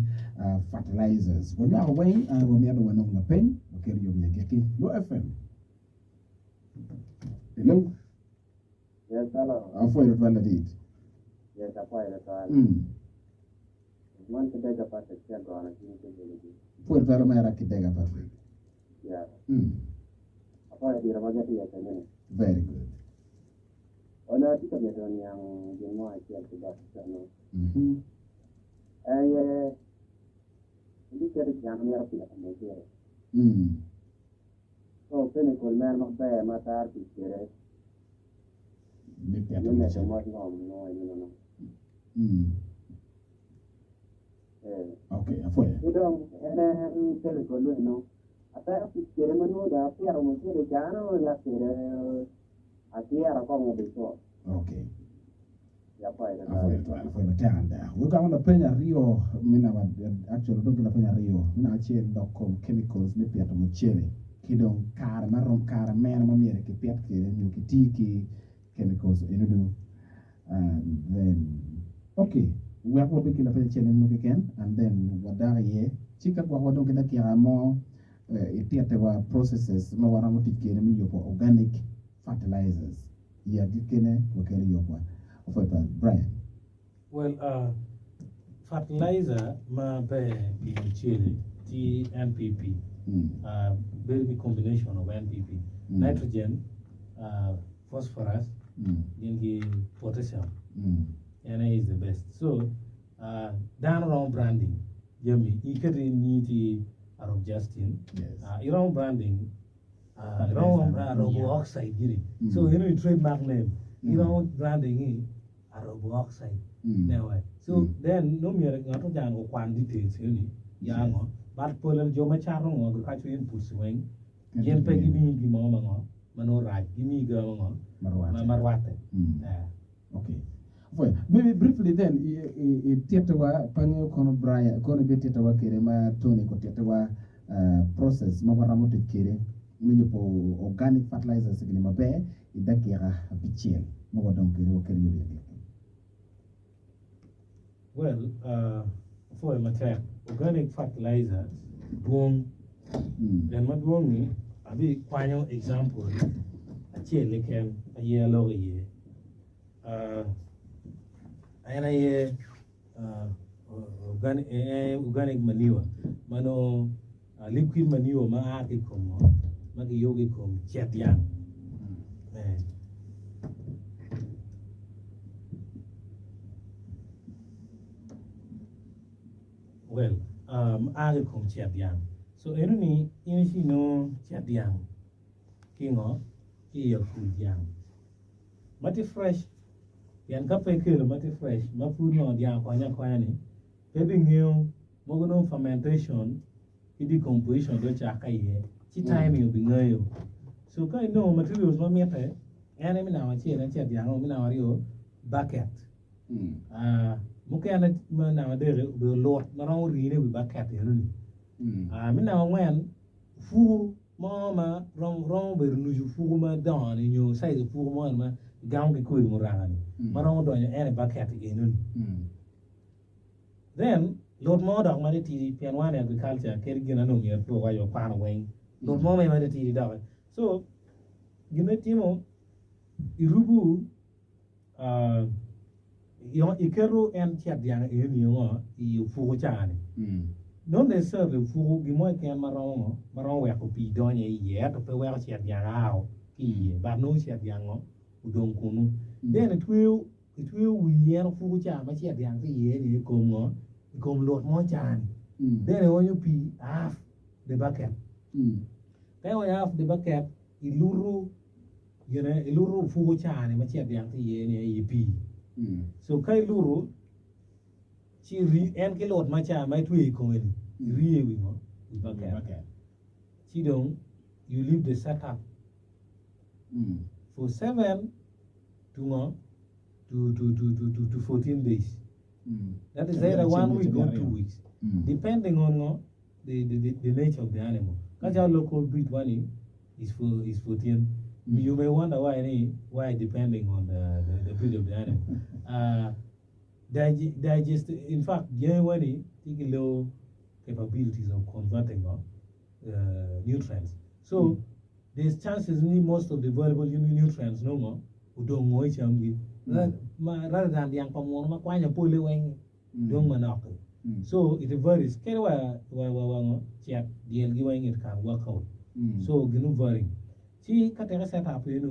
fertilizers. Wanywako weng wamito dong wanong lapeny waketo yub i agikki. Luo FM. Hello. Yes, hello. Apwoyo tutwal ladit. Yes, apwoyo tutwal. Man Kidega Patrick tye agono cwiny ki village. Apwoyo tutwal omera Kidega Patrick. Yeah. Apwoyo diro ma gitye iye kenyo ni. Very good. Onongo atye ka mito niang gin mo acel ki bot cano. En aye ibiketo can mito pito mucere. So chemical mene maber ma ataro tic kwede Me pito me medo mucele. mot ngom nongo eno no. Eh. Okay, apwoyo. Ki dong en en chemical eno atero tic kwede ma nongo dong apito mucele cano lak kwede atyero kong before. Okay. Apwoyo Apwoyo twal, apwoyo matek ada. Wegamo lapeny aryo me namba, actually wadong ki lapeny aryo. Me namba acel dok kom chemicals me pito mucele ki dong kare marom kare mene ma myero kipit kwede nyo kiti ki chemicals eno and then okay wek wabed ki lapeny acel eno keken and then wadok iye ci ka gwok wadong ki dakika mo ititte wa processes ma waromo tic kwede me yubo organic fertilizers. I agikkine, wakelo yubwa. Opwoyo twal. Brian. Well, fertilizer ma ber pi mucele tye NPP. Bedo ki combination of NPP, nitrogen, phosphorus, gin ki potassium. En aye is the best. So, dano romo branding. jami iketo in nyingi tye Arop Justin iromo branding iromo Arobo Oxide gini so eno ni trademark name iromo branding ni Arobo Oxide newe so then nongo myero ngat ocang okwan details eno ni ya ngo but pol jo ma cato ngo agricultural inputs weng gin pe gimiyi gin mo ma ngo ma nongo rac gimiyi ga ma ngo ma rwatte. Okay. Well, maybe briefly then, i, i, tittiwa, pe angeyo kono Brian, kono ibitittiwa kede ma Tony kotittiwa uh, process ma waromo tic kede me yubo organic fertilizers gini maber i dakika abicel ma wadong kede waketo yub i agikki. Well, uh, apwoyo matek. Organic fertilizers dwong. Mm. En madwong-ngi abikwanyo example acel keken aye aloko iye. Uh, en aye uh, organic, eh, organic manure ma nongo uh, liquid manure ma a ki i kom ngo ma kiyubo ki i kom cet yat. Eh. Well, um, a ki i kom cet dyang. So eno ni in ci inongo cet dyang ki ngo? Ki i akul dyang. Ma tye fresh, pien ka pe ikelo ma tye fresh, ma pud nongo dyang okonye akonya ni, pe ibingeyo mogo nongo fermentation ki decomposition dong ocakke iye, ci timing obingeyo. So ka inongo materials ma mitte, en aye me namba acel en cet dyang, me namba aryo bucket. Mukene me namba adek-ki obedo lut ma romo rine i wi baket enoni. Me namba angwen, opuku mo ma romo bedo nucu opuku madongo-ni nyo caic opuku mo ma igamo ki kodi muranga-ni ma romo donyo en i baket enoni. Then lut mo dok ma titidi pien wan i agriculture kadi gin anongo myero pe wawaco wakwano weng lut mo ma titidi doki. So gin ma itimo irubo Iketo en cet dyang eni ngo i opuku ca-ni. Not necessarily opuku, gin mo keken ma romo ngo, ma romo weko pii donyo iye ento pe weko cet dyang ao ki iye but nongo cet dyang ngo odong kunu. Then itweyo itweyo wi en opuku ca ma cet dyang tye iye-ni i kom ngo, i kom lut mo ca-ni. Then ionyo pii half the bucket. Ka ionyo half the bucket, iluto gine iluto opuko cani ma cet dyang tye iye ni i pii so ka iluto ci en ki lut ma ca ma itweyo i kome ni iriyo i wi ngo i baket ci dong you leave the set up for 7 to ngo to to to to to, to 14 days that is either one week or 2 weeks depending on ngo the, the, the, the nature of the animal. Ka calo local breed wani is for is 14. You may wonder why ni why depending on the, the, the breed of the animal. Uh, dig, digest in fact jami wani tye ki low capabilities of converting uh, nutrients. So there's chances ni most of the valuable nutrients nongo odongo i camgi. Ma, rather than dyang pa muno ma kwanyo pole weng dong manok-ki. So it varies. Kadi wa wa wa wa ngo cet dyel gi weng it can work out. So ginu varying. Ci ka tek i set up eno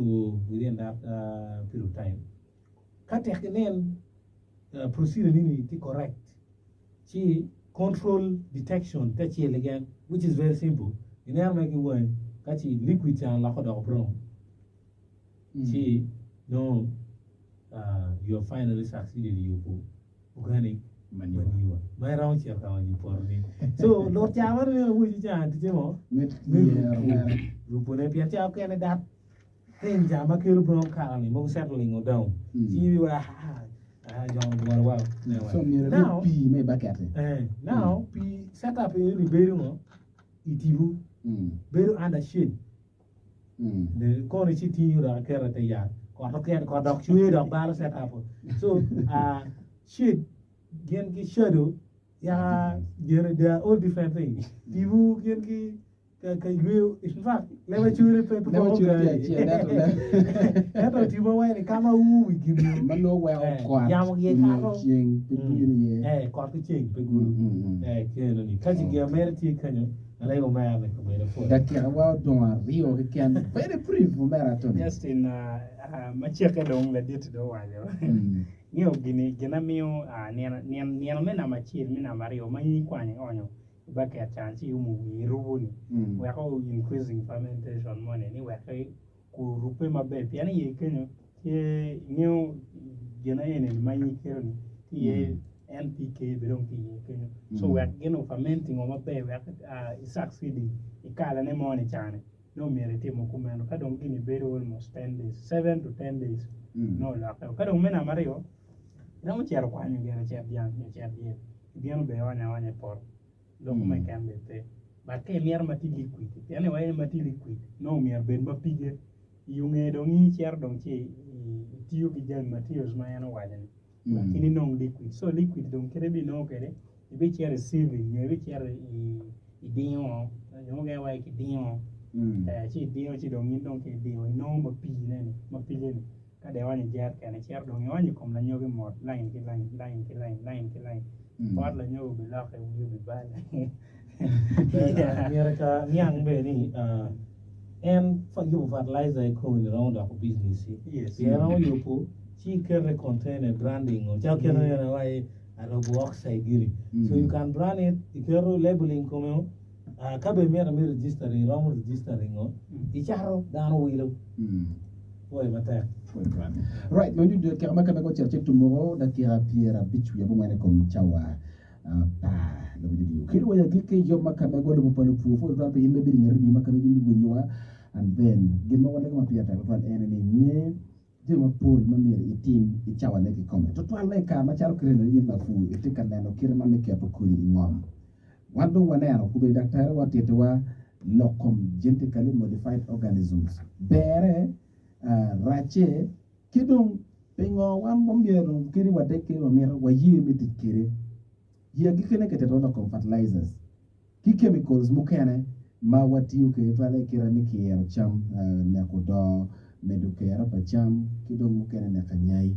within that uh, period of time, ka tek inen uh, procedure nini tye correct, ci control detection te acel keken which is very simple. Ineno mere ki wangi ka ci liquid ca oloko doko brown. Ci nongo you have finally succeeded i yubo organic manure ma iromo cito ka onyo i potoni. So lut ca man myero awuci ca ticce mo me rubone pien ca okene dat thing ca ma kelo brown color ni mogo settling down ci iwa jo goro wa. So myero irub pii me i baket-ti. Now pii set up eni bedo ngo i tipo bedo under shade. Kono ci tingo dok iketo i te yat, kot oket kot dok cwer dok balo set up. So shade gin ki shadow ya gin they are all different things. Tipo gin ki. Ka ka yweyo, in fact, leb acwele pe pe Leb poko acwele tye gangi. acel, ento leb- Ento tipo wai ni ka ma umu wi gin yo. Ma nongo weko Eh, kot yamo giye nyo kato. ceng pe Mm. bino iye. Eh, kot ki ceng pe gudo. Mm, mm. Eh, keno ni. Ka ci Okay. gin mere tye kenyo, alego omera ni obedo pwod. Dakikawa odong aryo keken. Very brief, omera Tony. Justin, ah, ah, macekke dong ladit dong owaco. Mm. Nio gini, gin amiyo ah, nino, nino, nino me namba acel me namba aryo ma in ikwanyo ionyo i baket can ci iumo wiye irubo ni wek o increasing fermentation moni ni wek orubbe maber pien iye kenyo tye ingeyo gin eni ma in iketo ni tye iye NPK bene dong tye iye kenyo so wek gin o fermenting o maber wek i succeeding i kalane moni cani nongo myero itimo kumeno ka dong gini bedo almost ten days, 7 to 10 days nongo olokke ka dong me namba aryo iromo cito kwanyo gire cet dyang nyo cet dyel Ibino bene ionyo aonya i poto, lok mo keken bene pe. But ka imito ma tye liquid, pien ni wai ma tye liquid nongo myero obed ma pige. I onge dong in icito dong ci itiyo ki jami materials ma en owaco ni wek in inong liquid. So liquid dong kite ibinongo kwede, ibicito i sieving nyo ibicito i dingo, jo mukene waco ki dingo, ci idingo ci dong in dong ka idingo inongo ma pii-ne ni, ma pige-ni. Ka dong ionyo i jereken, icito dong ionyo i kom lanyogi mot, lain ki lain, lain ki lain, lain ki lain. Pot lanyogi obilokke, wiye obiballe. Myero ka niang bene ni en yubo fertilizer i komi ni romo doko business-ci. Yes. Pien romo yubo ci iketo i container branding o calo kit ma ineno iwaci arobo oxide gini. So you can brand it, iketo labeling i kome o, ka bene imito me registering iromo registering o, icato dano wilo. Pwoyo matek. Right, ma nyuto dakika ma kame ocito ci tumoko dakika 50 wiye abongwen i kom cawa apar lobo didiyo. Kelo wa i agikki yub ma kame gwa lubo pa lupur pud tutwal pi in ma ibedo i nget radio ma kame in iwinyowa and then gin ma walego ma pire tek tutwal en ni nge jami mapol ma myero itim i cawa ne kikome. Tutwalle i kare macalo kite ni in lapur itye ka neno kite ma me keto kodi i ngom. Wan dong waneno kobedi daktarrewa otittiwa lok kom genetically modified organisms, berre, racce, ki dong pingo wan omyero kadi wadek kadi wamito waye me tic kwede. I agikkine kititowa lok kom fertilizers ki chemicals mukene ma watiyo kwede tutwalle i kite me kiro cam, neko doo, medo kero pa cam ki dong mukene neko anyai.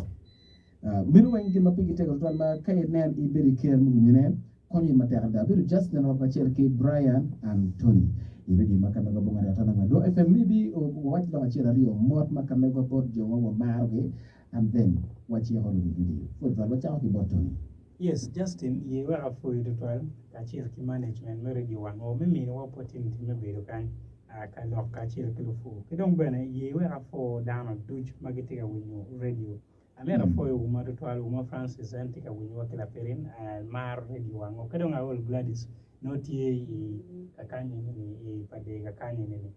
Meno weng gin ma pigi tego tutwal ma ka inen ibedo i ker me winyone konyo in matek adada. Abedo Justin Rob kacel ki Brian and Tony i radio ma ka megwa Bunga Rwot Anangwe Luo FM. Maybe wawac lok acel aryo mot ma ka megwa bot jo ma wamarogi and then waciko luwi video. Pwod twal wacako ki bot Tony. Yes, Justin, ye wek apwoyi tutwal kacel ki management me radio wang oo me miniwa opportunity me bedo kany ka lok kacel ki lupur. Ki dong bene ye wek apwo dano duc ma gitye ka winyo radio. Amito apwoyo Uma tutwal, Uma Francis en tye ka winyowa ki lapirin, maro radio wango. Ki dong aol Gladys nongo tye i kakany enini, i pa dee kakany enini,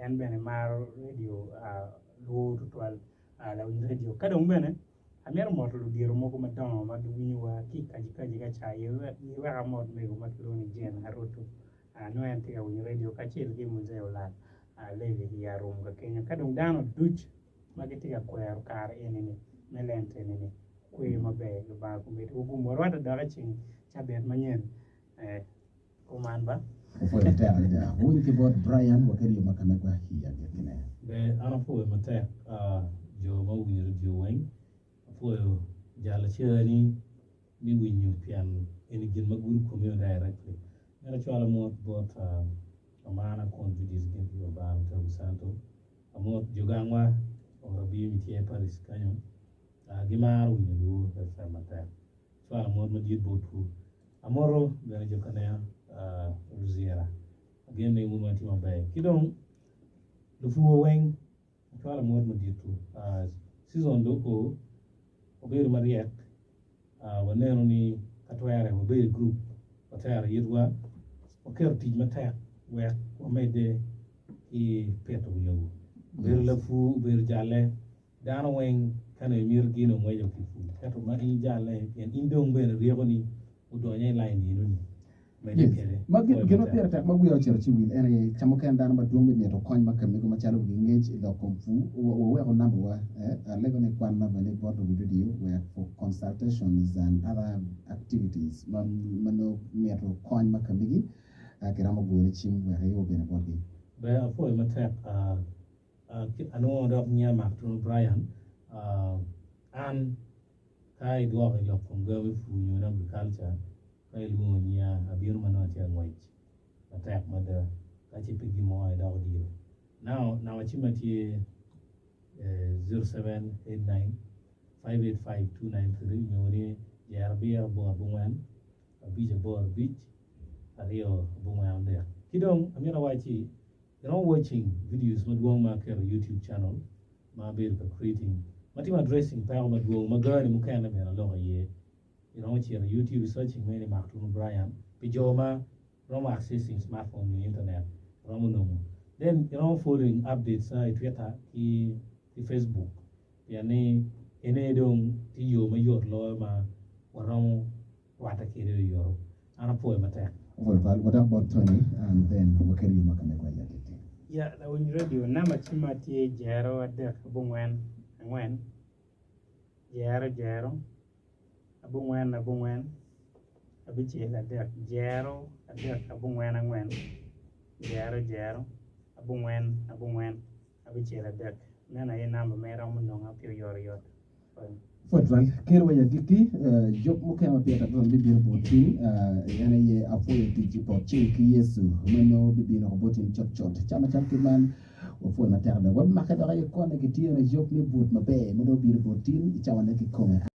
en bene maro radio luo tutwal, lawiny radio. Ka dong bene amito moto ludito mogo madongo ma giwinyowa ki i kacikaci ka ca, ye wek amot mego ma kilwongo ni Jane Arutu, nongo en tye ka winyo radio kacel ki Muzee Olal Levi i Arum kakenyo. Ka dong dano duc ma gitye ka kwero kare eni-ni me Lent eni-ni, kwer maber. Lubanga komeddiwu gum. Warwatte dok i ceng cabit manyen. Ee, kuman ba. Opwoyo matek adada. Wuwiny ki bot Brian wa kadi yo ma kamegwa i agikkine. Ber, an apwoyo matek jo ma owinyo redio weng. Apwoyo jal acani me winyo pien eni gin ma gudo komi directly. Mito acwalo mot bot Amana kun Judith gin ki babana Tabu Santo. Amot jo gangwa Orabim i tye Paris kanyo gimaro winyo luo FM matek. Cwalo amot madit botwu. Amoto bene jo Kanea Luzira. Ageno ni wun weng tye maber. Ki dong lupur weng acwalo amot maditwu. Season dong oo wabedo maryek waneno ni ka twere wabedo i gurup watero itwa waketo tic matek wek wamedde ki pito wi lobo. Obedo lapur, obedo jalle, dano weng ka nongo imito gin ongweco ki pur ento ma in ijalle pien in dong bene ryekoni odonyo i lain enoni medde Yes. kwede. Ma gin Pwoyo gin ma matek. pire tek ma wiya ocito ci wil en aye ca mukene dano madwong bimito kony ma kamego macalo wigi ngec i lok kom pur wa waweko namba wa eh alego ni kwan namba ni bot luwi radio wek for consultations and other activities ma ma nongo mito kony ma kamegi. Kiromo goni cim wek ior bene botgi. Ber apwoyo matek anongo dok nyinga mak tunu Brian an ka idwoko i lok kom ga me pur nyo agriculture ka ilwongo nyinga abino ma nongo atye ka ngwec matek mada ka ce pe gin mo idoko diro now namba cimma tye 0789 585 293 nyo ni jero abiro aboro abongwen abic aboro abic 2 93. Ki dong amito awacci iromo watching videos madwong ma aketo i YouTube channel ma abedo ka creating ma timo addressing peko madwong ma gani mukene bene aloko iye. Iromo cito i YouTube i searching mere ni Mark Tunu Brian pi jo ma romo accessing smartphone nyo internet romo nongo. Then iromo following updates i Twitter ki ki Facebook pien ni ene dong tye yo mayot loyo ma waromo rwatte kwede oyoto. An apwoyo matek. Opwoyo twal. Wadok bot Tony and then waketo yo ma ka megwa i agikki. Ya lawiny radio namba cimma tye jero adek abongwen angwen jero jero abongwen abongwen abicel adek jero adek abongwen angwen jero jero abongwen abongwen abicel adek meno aye namba ma iromo nonga pi oyotoyot. Pwod twal kelo wa i agikki, yub mukene ma pire tek twal bibino bot in, en aye apwoyo ticci bot ceng ki Yecu ma nongo bibino woko bot in cutcut. Ca macalo kit man, wapwoyo matek adada. Wabimake dok aye kone ki tyene yub me but maber ma nongo bino bot in i cawane kikome.